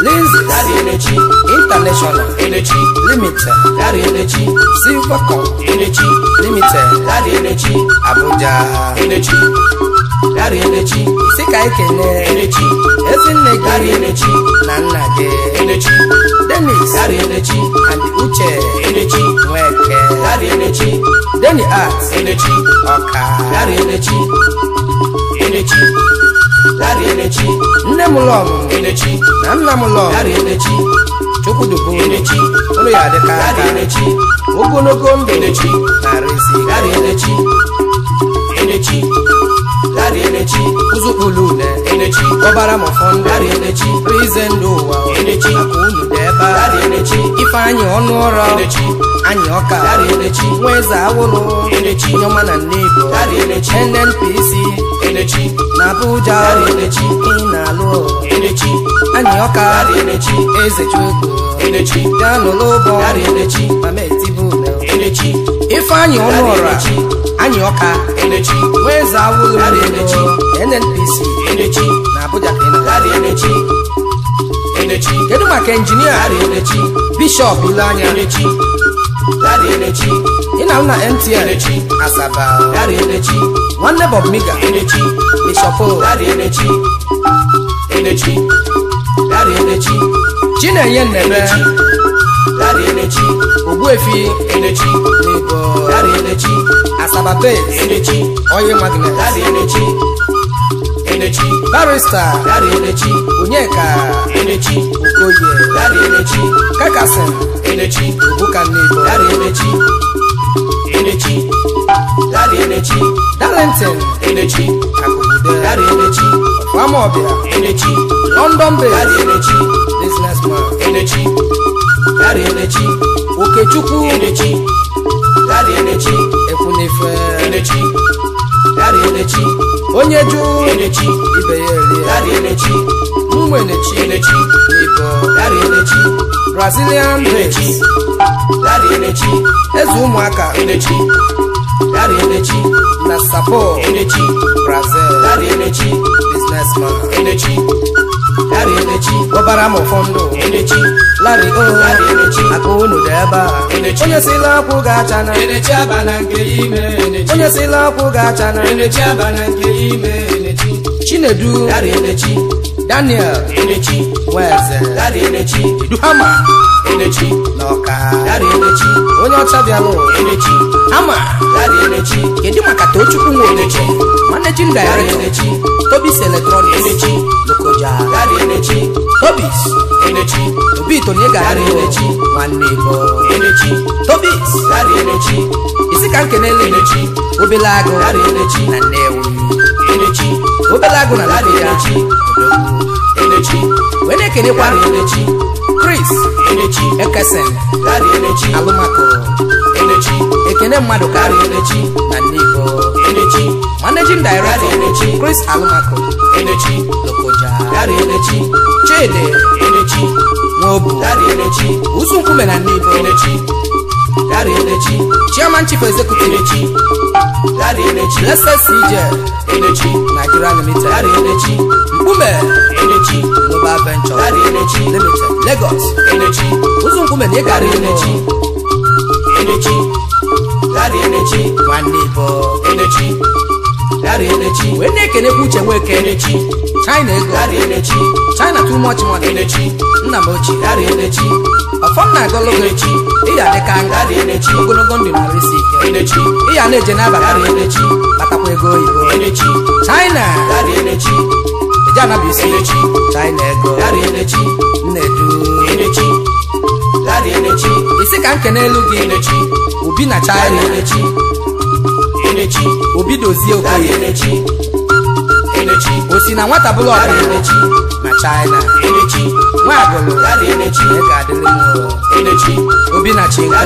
Lindsay Larry Enechi International Enechi Limited, Larry Enechi Silvercom Enechi Limited, Larry Enechi Abuja, Enechi Larry Enechi Sika Ekene, Enechi Ezinne Larry gị Enechi na nna gị, Enechi Dennis Larry Enechi and Uche Enechi Nweke, Larry Enechi Denny Art Enechi Ọka, Larry Enechi Enechi Larry Enechi nne m lọm Enechi na nna m lọm Larry Enechi Chukwudubu Enechi ụlọ ya adịka Larry aka Enechi ogologo ndụ Enechi narị isi Larry Enechi Enechi Larry Enechi ụzụkpụlụ une Enechi kọbara m ụfọdụ Larry Enechi rize ndụ ụwa Enechi aka unu dị ebe a Larry Enechi Ifeanyị ọnụ ọrụ Enechi anyị ọka Larry Enechi nwa eze awụlụ Enechi onye ọma na Nnibo Larry Enechi NNPC Enechi na Abuja Larry Enechi ị na-alụ Enechi anyị ọka Larry Enechi eze Chukwu Enechi bịa n'ụlọ ụbọ Larry Enechi mama etibu une Enechi Ifeanyị ọnụ Larry ọra Enechi anyị ọka Enechi nwa eze awụlụ Larry Enechi NNPC Enechi na Abuja ka ị na Larry Enechi Enechi kedu maka injinia Larry Enechi Bishọp Ileanya Enechi Larry Enechi ị na-alụ na MTN Enechi Asaba Larry Enechi nwanne Bob Miga Enechi Bishọp O Larry Enechi Enechi Larry Enechi Chinenye Nnebe Enechi Larry Enechi Ogbuefi Enechi N'Igbo Larry Enechi Asaba Base Enechi Oyi Magnet Larry Enechi Enechi Barrister Larry Enechi Onyeka Enechi Okoye Larry Enechi Kakasin Enechi Obuka N'Igbo Larry Enechi Enechi Larry Enechi Darlington Enechi Akụbude Larry Enechi Famobia Enechi London Larry based Enechi businessman Enechi Larry Enechi Okechukwu Enechi Larry Enechi Ekwunife Enechi Larry Enechi onye ju Enechi ibe ya erie Larry Enechi Ụmụ Enechi Enechi N'Igbo Larry Enechi Brazilian Enechi base Larry Enechi eze ụmụaka Enechi Larry Enechi na Sapo Enechi Brazil Larry Enechi businessman Enechi Larry Enechi ọbara m ụfọdụ Enechi Larry o Larry Enechi aka unu dị ebe a Enechi. onye sila akwụ ga-acha na Enechi aba na nke ime Enechi onye sila akwụ ga-acha na Enechi aba na nke ime Enechi Chinedu Larry Enechi Daniel Enechi Nweze Larry Enechi Eduhama Enechi na Ọka Larry Enechi onye ọcha bịalụ Enechi Hama Larry Enechi kedu maka Tochukwu Nwoke Enechi Managing Larry Director Enechi Tobis Electronics Enechi Lokoja Larry Enechi Tobis Enechi Obi Tonye Larry Enechi nwanne Igbo Enechi Tobis Larry Enechi isi ka nkenele Enechi obele agụ Larry Enechi na Nnewi Enechi obele agụ na Larry Lokoja Enechi Enechi wee na-ekenekwa Larry Enechi Chris Enechi Ekesen Larry Enechi Alụmakụ Enechi Ekene mmadụ Larry karị Enechi na Nnewi Enechi Managing Larry Director Enechi Chris Alụmakụ Enechi Lokoja Larry Enechi Chidi Enechi Nwobu Larry Enechi Uzu Nkume na Nnewi Enechi Larry Enechi Chairman Chief Executive Enechi Larry Enechi Blessed CJ Enechi Nigeria Limited Larry Enechi Mkpume Enechi Global Venture Larry Enechi Limited Lagos Enechi Uzu Nkume na ịgara Larry Igbo Enechi Enechi Larry Enechi nwanne Igbo Enechi Larry Enechi wee na-ekenekwa Uche Nweke Enechi China ego Larry Enechi China too much money Enechi nna m ochie Larry Enechi of Ọfọ m na-agọlụ gị ịya dịka nga ogologo ndụ na isi ike ịya na-eje n'abalị batakwa ego oyibo China eje anabụ isi China ego nnedu isi ka nkene elu gị Obi na China Obi dozie Okoye o si na nwata bụrụ ọgaranya na China nwa agụlụ ị ga-adịrị m Obi na Chinko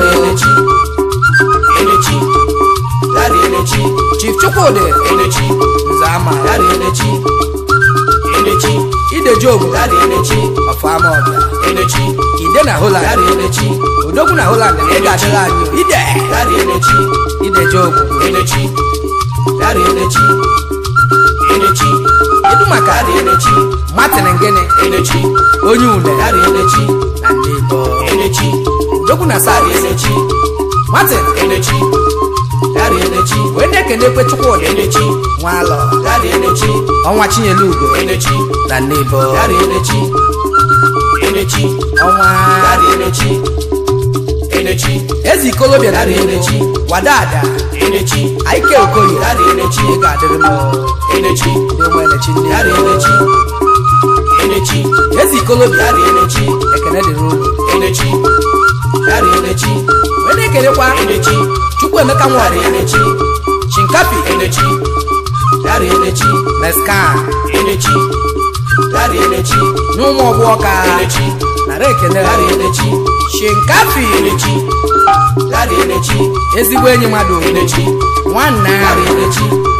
Chief Chukwudi Nzama Ideji Obodo Ọfụamaọbịa Ide na Holland Odogwu na Holland ị ga-adịrị anyị Ide Ideji Obodo. Kedu maka Martin Ngene onye une na ndị Igbo Odogwu na South Martin wee na-ekenekwe Chukwudi Nwalọ Ọnwa Chinyelugo na ndị Igbo Ọnwa Eze Ikolobịa na ndị Igbo Wadada Aike Okoye ị ga-adịrị m ndị ụmụ Enechi ndị Eze Ikolobịa ekene dịrị unu wee na-ekelekwa Chukwuemeka Nwọrịa Chinkapi Meskan n'ụmụ ọgbụ ọka nara ekene Chinkapi ezigbo enyi mmadụ nwanne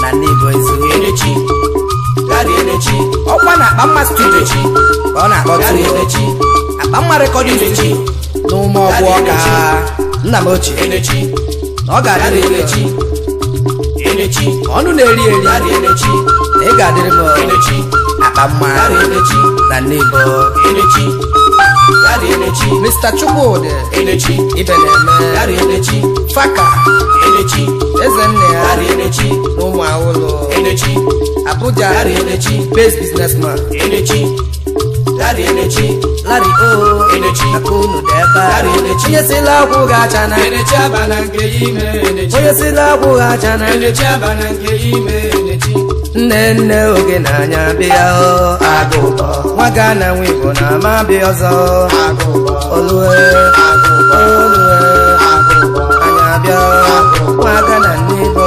na Nnibo ezu ọkwa na Akpamma studio ka ọ na-akpọtụ Akpamma recording studio n'ụmụ ọgbụ ọka nna m ochie na ọ ga-adịrị ọnụ na-eri eri na ị ga-adịrị m Akpamma na Nnibo Mr. Chukwudi Ibe na-eme Faka Eze nne ya na ụmụ awụlụ Abuja base businessman Larry O aka unu dị ebe a onye sila akwụ ga-acha na onye sila akwụ ga-acha na nne nne oge na-anya bịa nwa ga na nwa Igbo na ama bịa ọzọ olue olue anya bịa nwa ga na nne Igbo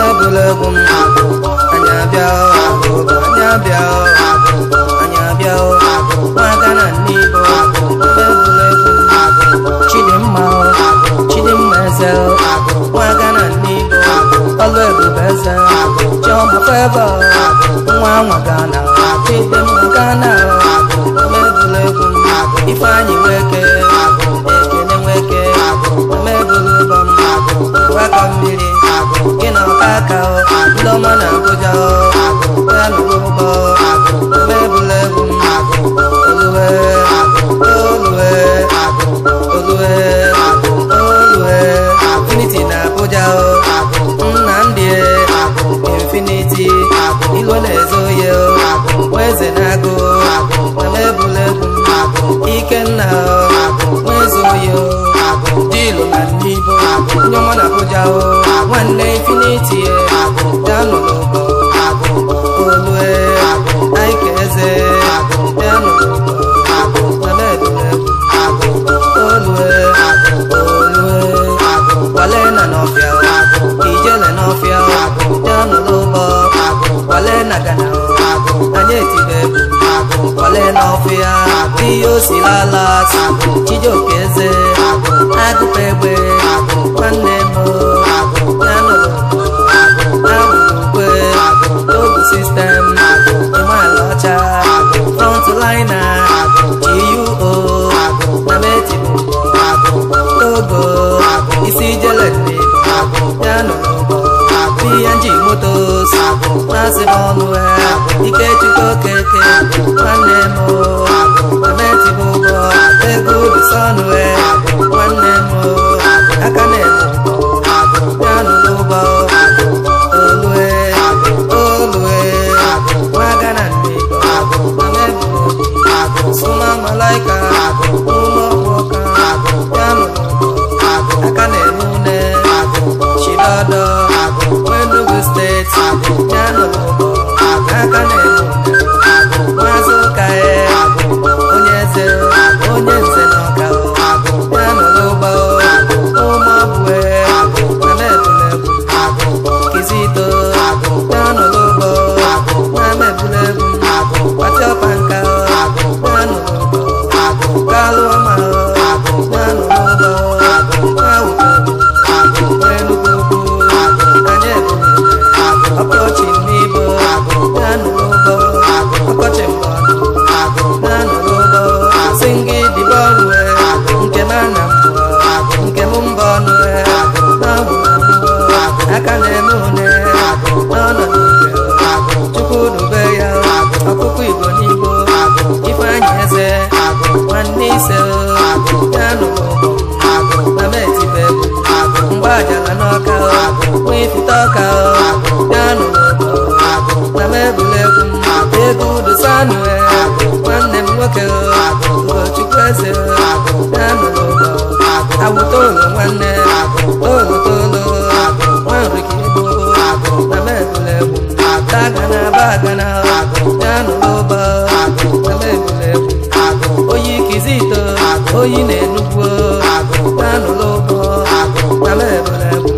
ebula egwu m anya bịa anya bịa anya bịa nwa ga na nne Igbo ebula egwu m Chidimma Chidimma eze nwa ga na nne Igbo ọlụ ebube eze Chioma Favour nwa nwa Gana Chidimma Gana omebula egwu m Ifeanyị Nweke Ekene Nweke omebula ụbọ m waka mmiri gị na ọka aka ndị ọma na Abuja ya nụrụ ụbọ omebula egwu m olue olue olue olue Infinity na Abuja Nnamdi Infinity ilo na-ezo oye nweze na-agụ omebula egwu m Ikenna nweze oye dilu na Nnibo onye ọma na Abuja nwanne Infinity danụ n'ụbọ olue Aike eze danụ n'ụbọ omebula egwu olue olue wale na n'ọfịa ijele n'ọfịa danụ n'ụbọ wale na Gana anyị etibe egwu wale n'ọfịa ihe osilala Chijioke eze agụpa egbe nwanne m ya nụrụ agwụrụkwe ogu sistem ịmala ọcha frontlina GUO na metibu Togo isi jele ya nụrụ PNG Motors masị ọnụ ya Ikechukwu Okeke nwanne m emetibu ụgbọ ego bisọnụ ya nwanne m aka na-eme ya nụrụ ụgbọ olue olue nwa Gana Nnibo suma malaika ụmụ ọgbọka. Ọkọchị n'Igbo na-anụ n'ụbọ. Ọkọchị mbọ na-anụ n'ụbọ. Sị gị dịbe ọnụ nke m ana mbụ nke m mbọ ọnụ na-amụ aka na-eme une n'ọnọdụ Chukwu dube ya ọkụkọ Igbo n'Igbo Ifeanyị Eze nwanne ise ya nụ na m etibe mgbe ajala n'ọka nwa ifite ọka ya nụ na m ebule egwu m ego udusanụ nwanne m nwoke Ugochukwu Eze ya nụ awụta ụlọ nwanne tolotolo nwanrike igbo na m ebule egwu bagana bagana ya nụ n'ụbọ na m ebule egwu oyi kizito oyi na-enugwu ya nụ n'ụbọ na m ebule egwu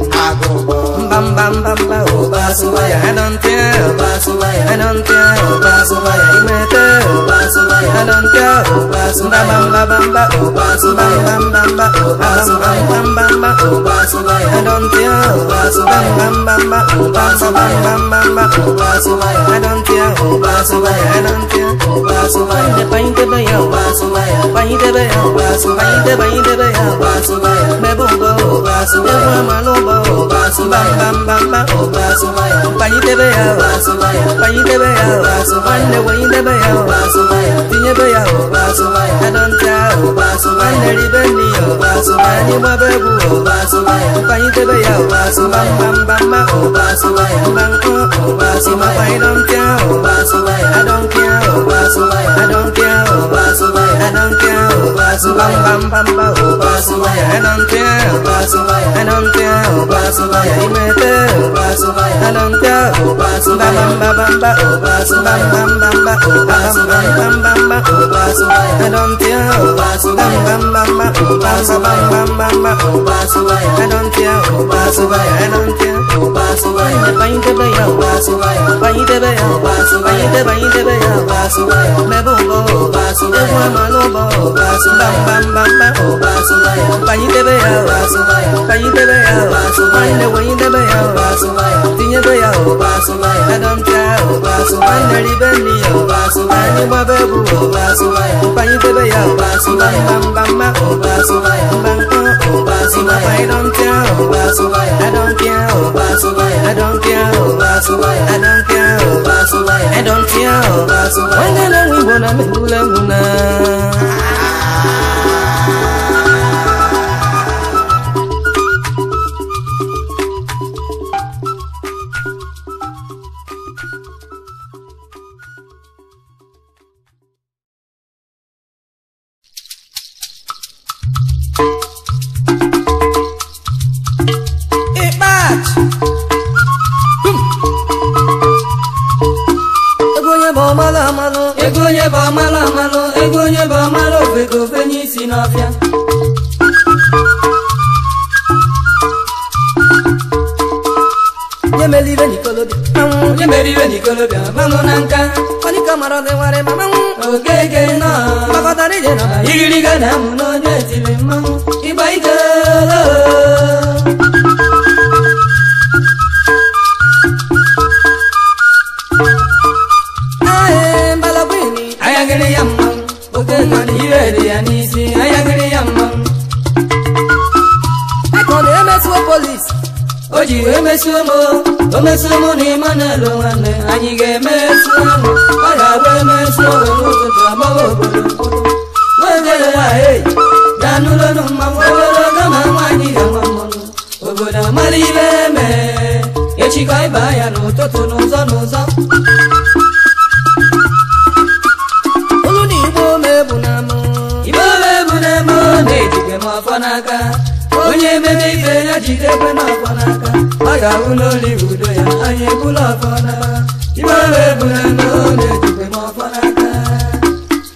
mba mba mba mba ụba sụwa ya I don't care ụba sụwa ya I don't care ụba sụwa ya imete ụba sụwa ya I don't care ụba sụwa ya mba mba mba ụba sụwa ya mba mba ụba sụwa ya mba mba ụba sụwa ya I don't care ụba sụwa ya mba mba ụba sụwa ya mba mba ụba sụwa ya I don't care ụba sụwa ya I don't care ụba sụwa ya banyidebe ya ụba sụwa ya banyidebe ya ụba sụwa ya banyidebe ya ụba sụwa ya mebe ụbọ ụba sụwa ya egwu ama n'ụbọ ụba sụwa ya mba mba ụba sụwa ya banyidebe ya ụba sụwa ya banyidebe ya ụba sụwa ya nwanne wanyidebe ya ụba sụwa ya tinyebe ya ụba sụwa ya I don't care ụba sụwa ya nwanne ribe nri ya ụba sụwa ya anyị gbaba egwu ụba sụwa ya banyidebe ya ụba sụwa ya mba mba mba ụba sụwa ya mba nkụ ụba sụwa ya I don't care ụba sụwa ya I don't care ụba sụwa ya I don't care ụba sụwa ya I don't care ụba sụwa ya mba mba mba ụba sụwa ya I don't care ụba sụwa ya I don't care ụba sụwa ya imete ụba sụwa ya I don't care ụba sụwa ya mba mba mba ụba sụwa ya mba mba ụba sụwa ya mba mba ụba sụwa ya I don't care ụba sụwa ya mba mba mba ụba sụwa ya mba mba ụba sụwa ya I don't care ụba sụwa ya I don't care ụba sụwa ya banyidebe ya ụba sụwa ya banyidebe ya ụba sụwa ya banyidebe ya ụba sụwa ya mebe ụbọ ụba sụwa ya egwu ama n'ụbọ ụba sụwa ya mba mba mba ụba sụwa ya banyidebe ya ụba sụwa ya banyidebe ya ụba sụwa ya nwanne wanyidebe ya ụba sụwa ya tinyebe ya ụba sụwa ya I don't care ụba sụwa ya nwanne ribe nri ya ụba sụwa ya anyị gbaba egwu ụba sụwa ya banyidebe ya ụba sụwa ya mba mba mba ụba sụwa ya mba nkụ ụba sụwa ya I don't care ụba sụwa ya I don't care ụba sụwa ya I don't care ụba sụwa ya I don't care ụba sụwa ya I don't care ụba sụwa ya nwanne na-enwe Igbo na mebula egwu na Ego onye bụ amalụ amalụ, ego onye bụ amalụ ofeke ofe n'isi n'ọfịa. Nye mere ibe n'ikolobịa, nye mere ibe n'ikolobịa, manụ na nka. Ọnịka mara dị nwere ma manwụ. Okeke nọ, gbakọtara ije nọ. Igiriga na-amụ n'onye tiri mmanwụ, ịgba ike ayagịrị ya mmanwụ, oke nọ n'ire dị ya n'isi, ayagịrị ya mmanwụ. Eko na-emesuo polisi. O ji wee mesuo m, o mesuo mụ na Emmanuel nwanne, anyị ga-emesu mụ. Ọ ga-abụ emesuo were ụtụtụ agbawa obodo. Nwegere ya ei, gaa n'ụlọnụ mmanwụ, ogologo ma nwaanyị ga-ama mmanwụ. Obodo amara ibe eme, echikọ ịba ya n'ụtụtụ n'ụzọ n'ụzọ. Olu na Igbo mebu na mụ. Igbo mebu na mụ na-ejide m ọfọ n'aka. Onye ememe ife ya jidekwe n'ọfọ n'aka. Ọ ga-ahụ n'oli udo ya, anyị ebula ọfọ n'aka. Igbo mebu na mụ na-ejide m ọfọ n'aka.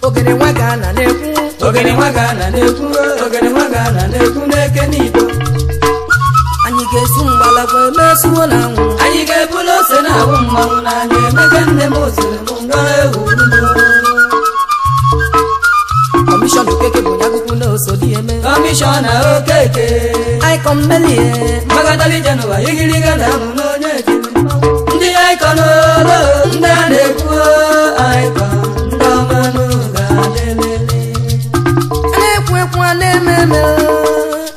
Ogene nwa ga na na-ekwu. Ogene nwa ga na na-ekwu, ogene nwa ga na na-ekwu n'eke n'Igbo. Anyị ga-esu mgbalagwa emesuo na anwụ. Anyị ga-ebulu ose na-awụ mmanwụ n'anya. Emeka nne m sịrị m ngọ ewu ugbo. Kọmishọna Okeke bụ onye akụkụ na osodi eme. Kọmishọna Okeke. Aịkọ mmelie. Mmagadali Jenụwa igiriga na-amụ n'onye etiri mmanwụ. Ndị Icon olo, ndị a na-ekwu Icon, ndị ọma n'oge alelele. A na-ekwu ekwu a na-eme eme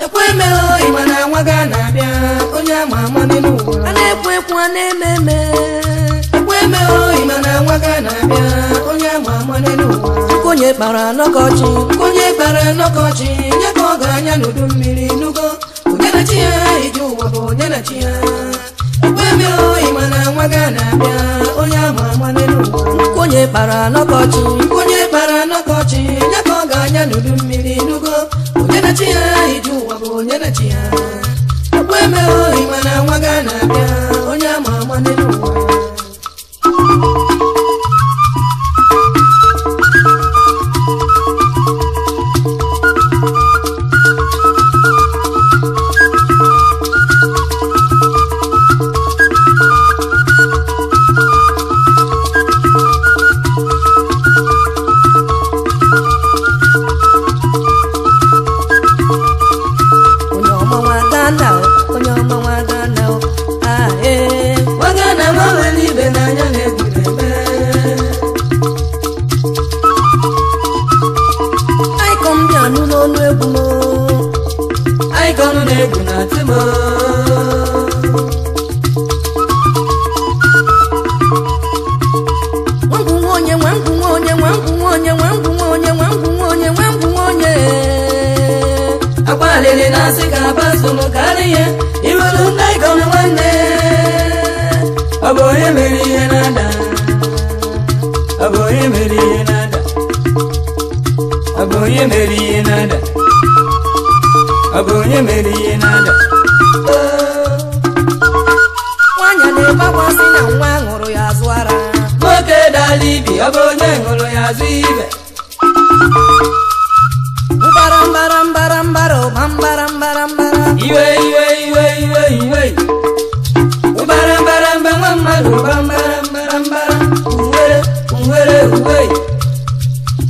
Ekwe eme o, ịma na nwa ga na-abịa, onye ama ama n'elu ụwa. A na-ekwu ekwu a na-eme eme Ekwe eme o, ịma na nwa ga na-abịa, onye ama ama n'elu ụwa. Onye kpara n'ọkọchị Onye kpara n'ọkọchị, nye ka ọ ga-anya n'udu mmiri nugo. Onye na chi ya, ije ụwa bụ onye na chi ya. Ekwe eme o, ịma na nwa ga na-abịa, onye ama ama n'elu ụwa. Onye kpara n'ọkọchị Onye kpara n'ọkọchị, nye ka ọ ga-anya n'udu mmiri nugo. Onye na chi ya, ije ụwa bụ onye na chi ya. Ekwe eme o, ịma na nwa ga na-abịa, onye ama ama n'elu ụwa. Onye ọma nwa Ghana o, onye ọma nwa Ghana o, ah ee. Nwa Ghana nwa nwere ibe n'anya na-egwu na-eme. Icon bịa nụ n'ọnụ egwu m o. Icon na-egwu na timo. Nwangwu nwa onye, nwangwu nwa onye, nwangwu nwa onye, nwangwu nwa onye, nwangwu nwa onye, nwangwu nwa onye. Akwa alili na-asị ka basụlụ karị ya, iwelu ndị Icon nwanne. Ọ bụ onye mere ihe na-ada. Ọ bụ onye mere ihe na-ada. Ọ bụ onye mere ihe na-ada. Ọ bụ onye mere ihe na-ada. Nwaanyị na-ebe akwa sị na nwa ṅụrụ ya azụ ara. Nwoke dara ibi, ọ bụ onye ṅụrụ ya azụ ibe. Mbara mbara mbara mbara ụba mbara mbara mbara. Iwe iwe iwe iwe iwe. Ụbara mbara mba nwa mmadụ ụba mbara mbara mbara. Uwere uwere uwe.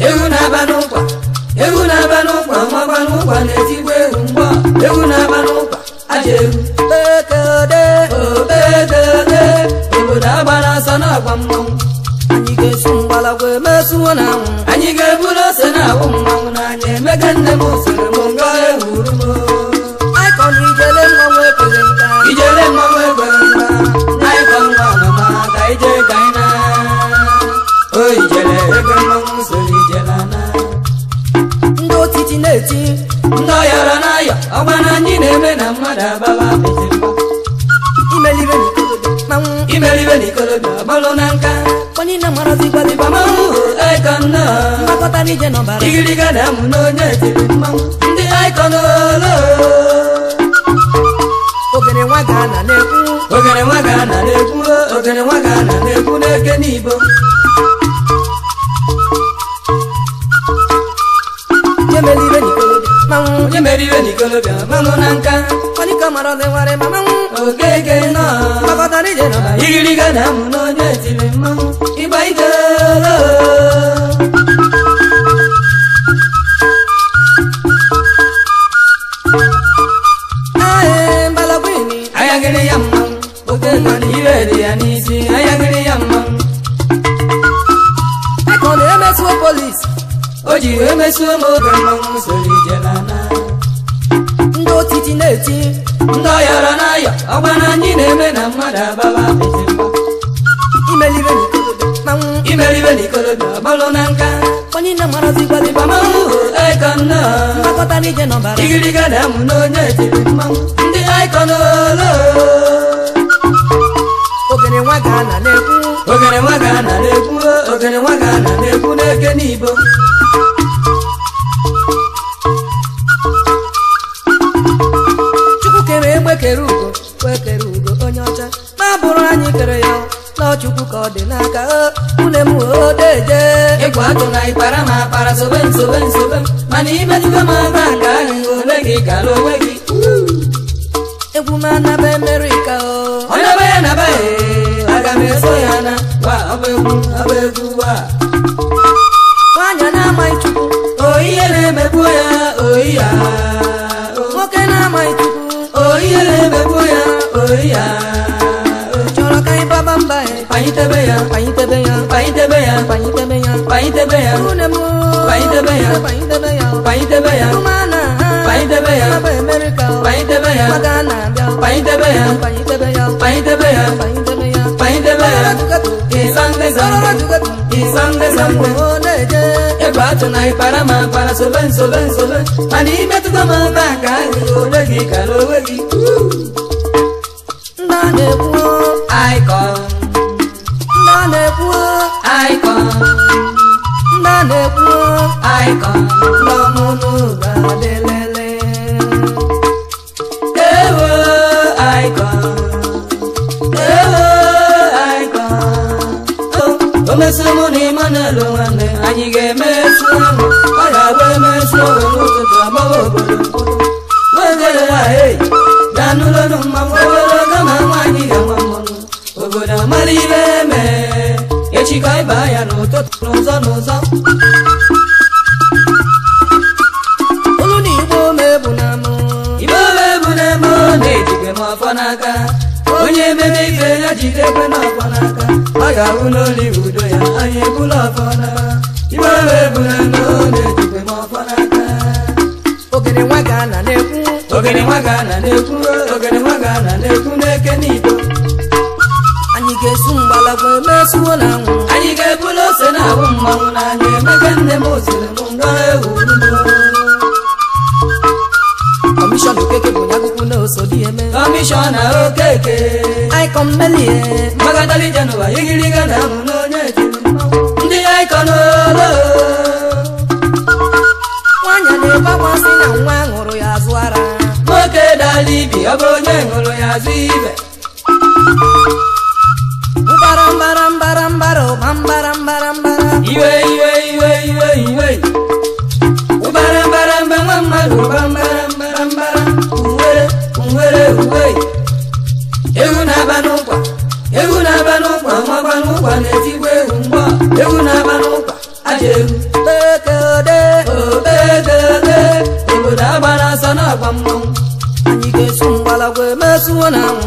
Ewu na-aba n'ụkwa. Ewu na-aba n'ụkwa makwa n'ụkwa na-etigbu ewu mgbọ. Ewu na-aba n'ụkwa aja ewu. Ekede Obegede obodo agbara ọsọ n'ọgwa mmanwụ. Anyị ga-esu mgbalagwa emesuo na anwụ. Anyị ga-eburu ose na-awụ mmanwụ n'anya. Emeka nne m sịrị m ngọ ewuru m. Icon ijele mmanwụ ekweghị nka. Ijele mmanwụ ekweghị nka. Na Icon nwa mama ka ije ka anyị na. O ijele ego mmanwụ soro ijele ana. Ndị otiti na-eti. Ndị ọyọrọ na-ayọ ọgba na anyị na-eme na mmadụ ababa apịtị mba. Imelibe n'ikolobịa mmanwụ. Imeribe n'ikolobịa ọgbalụ na nka. Onye na-amarazị gbalịba Mmanwụ Icon nọ. Mgbakọta n'ije n'ọbara. Igiriga na-amụ n'onye tiri mmanwụ. Ndị Icon olo. Ogene nwa Ghana na-ekwu. Ogene nwa Ghana na-ekwu. Ogene nwa Ghana na-ekwu n'eke n'ibo. Onye meribe n'ikolobịa mmanwụ. Onye meribe n'ikolobịa mmanwụ na nka. Onye ka marazi nwere mmanwụ. Okeke nọ. Mgbakọta n'ije n'ọbara. Igiriga na-amụ n'onye tiri mmanwụ. Ịgba ike olo. Ae mbalagwini. Ayagịrị ya mmanwụ. Oke nọ n'iwe dị ya n'isi. Ayagịrị ya mmanwụ. Icon na-emesuo polisi. O ji wee mesuo m oge mmanwụ soro ijele ana. Ndị otiti na-eti. Ndị ọyọrọ na-ayọ ọgba na anyị na-eme na mmadụ ababa apịtị mba. Imelibe n'ikolobịa mmanwụ. Imeribe n'ikolobịa ọgbalụ na nka. Onye na-amarazị gbalịba Mmanwụ Icon nọ. Mgbakọta n'ije n'ọbara. Igiriga na-amụ n'onye tiri mmanwụ. Ndị Icon olo. Ogene nwa Ghana na-ekwu. Ogene nwa Ghana na-ekwu. Ogene nwa Ghana na-ekwu n'eke n'ibo. Chukwu kere egbe kere ugo, kwe kere ugo onye ọcha. Ma bụrụ anyị kere ya, na Chukwu ka ọ dị n'aka. Une m odeje. Ịgwa atụ na ịkpara ma akpara sobe m sobe m sobe m. Mana imetụta m aka nke ahụ ole gị gara onwe gị. Egwu m anaba Amerịka o. Onye be ya na be ya, aga m eso ya na. Wa ọ bụ egwu, ọ bụ egwu wa. Nwaanyị na-amaghị Chukwu. O ihe na-emegbu ya, o ya. Nwoke na-amaghị Chukwu. O ihe na-emegbu ya, o ya. Chọrọ ka anyị baba mba Panyitebe ya, panyitebe ya, panyitebe ya, panyitebe ya, panyitebe ya, une m panyitebe ya, panyitebe ya, panyitebe ya, ụmụana panyitebe ya, aba Amerịka panyitebe ya, maka na-abịa panyitebe ya, panyitebe ya, panyitebe ya, panyitebe ya, panyitebe ya. Isange sange, isange sange. ọ na-eje Egwu atụ na ịpara ma para sobe nsobe nsobe mana imetụta m aka ka ahụ onwe gị kara onwe gị. Ndị a na-ekwu Icon, ndị a na-ekwu icon, ndị a na-ekwu icon. Ndị ọmụnụ ga-adịlele. Ewo icon, ewo icon. Omeso mụ na Emmanuel nwanne anyị ga-emesu ahụ ọ ga-abụ emesu owe n'ụtụtụ agbawa obodo nwegere nwaanyị bịa n'ụlọnụ mmanwụ obere oge ma nwaanyị ga-ama mmanwụ obodo amara ibe eme echi ka ịba ya n'ụtụtụ n'ụzọ n'ụzọ. Olu na igbo mebu na mụ Ibe ome bụ na-eme ọ na-ejide m ọfọ n'aka onye ememe ife ya jidekwe n'ọfọ n'aka ọ ga-ahụ n'oli udo ya anyị ebula ọfọ n'aka. Ibe ome bụ na-eme ọ na-ejide m ọfọ n'aka. Ogene nwa ga na na-ekwu Ogene nwa ga-ana na-ekwu, ogene nwa ga-ana na-ekwu n'eke n'ido. Anyị ga-esu mgbalagwa emesuo na anwụ. Anyị ga-ebulu ose na-ahụ mmanwụ n'anya emeka nne m osiri m ngọ ewu ugbo. Kọmishọn Okeke bụ onye akwụkwọ na osodi eme. Kọmishọna Okeke, Icon melie. Mmagadali Jenụwa igiriga na ahụ n'onye etiri mmanwụ ndị icon olo. Nwaanyị na-ebe akwa sị na nwa ṅụrụ ya azụ ara. Nwoke dala ibi ọ bụ onye ṅụrụ ya azụ ibe. Mbara mbara mbara mbara ụba mbara mbara mbara. Iwe iwe iwe iwe iwe ụbara mbara mba nwa mmadụ ụba mbara mbara mbara uwere uwere uwe ewu na-aba n'ụkwa ewu na-aba n'ụkwa nwakwa n'ụkwa na-etigbu ewu mgbọ ewu na-aba n'ụkwa aja ewu Bekede. Obegede obodo agbara ọsọ n'ọgba mmanwụ. Anyị ga-esu mgbalagwa emesuo na anwụ.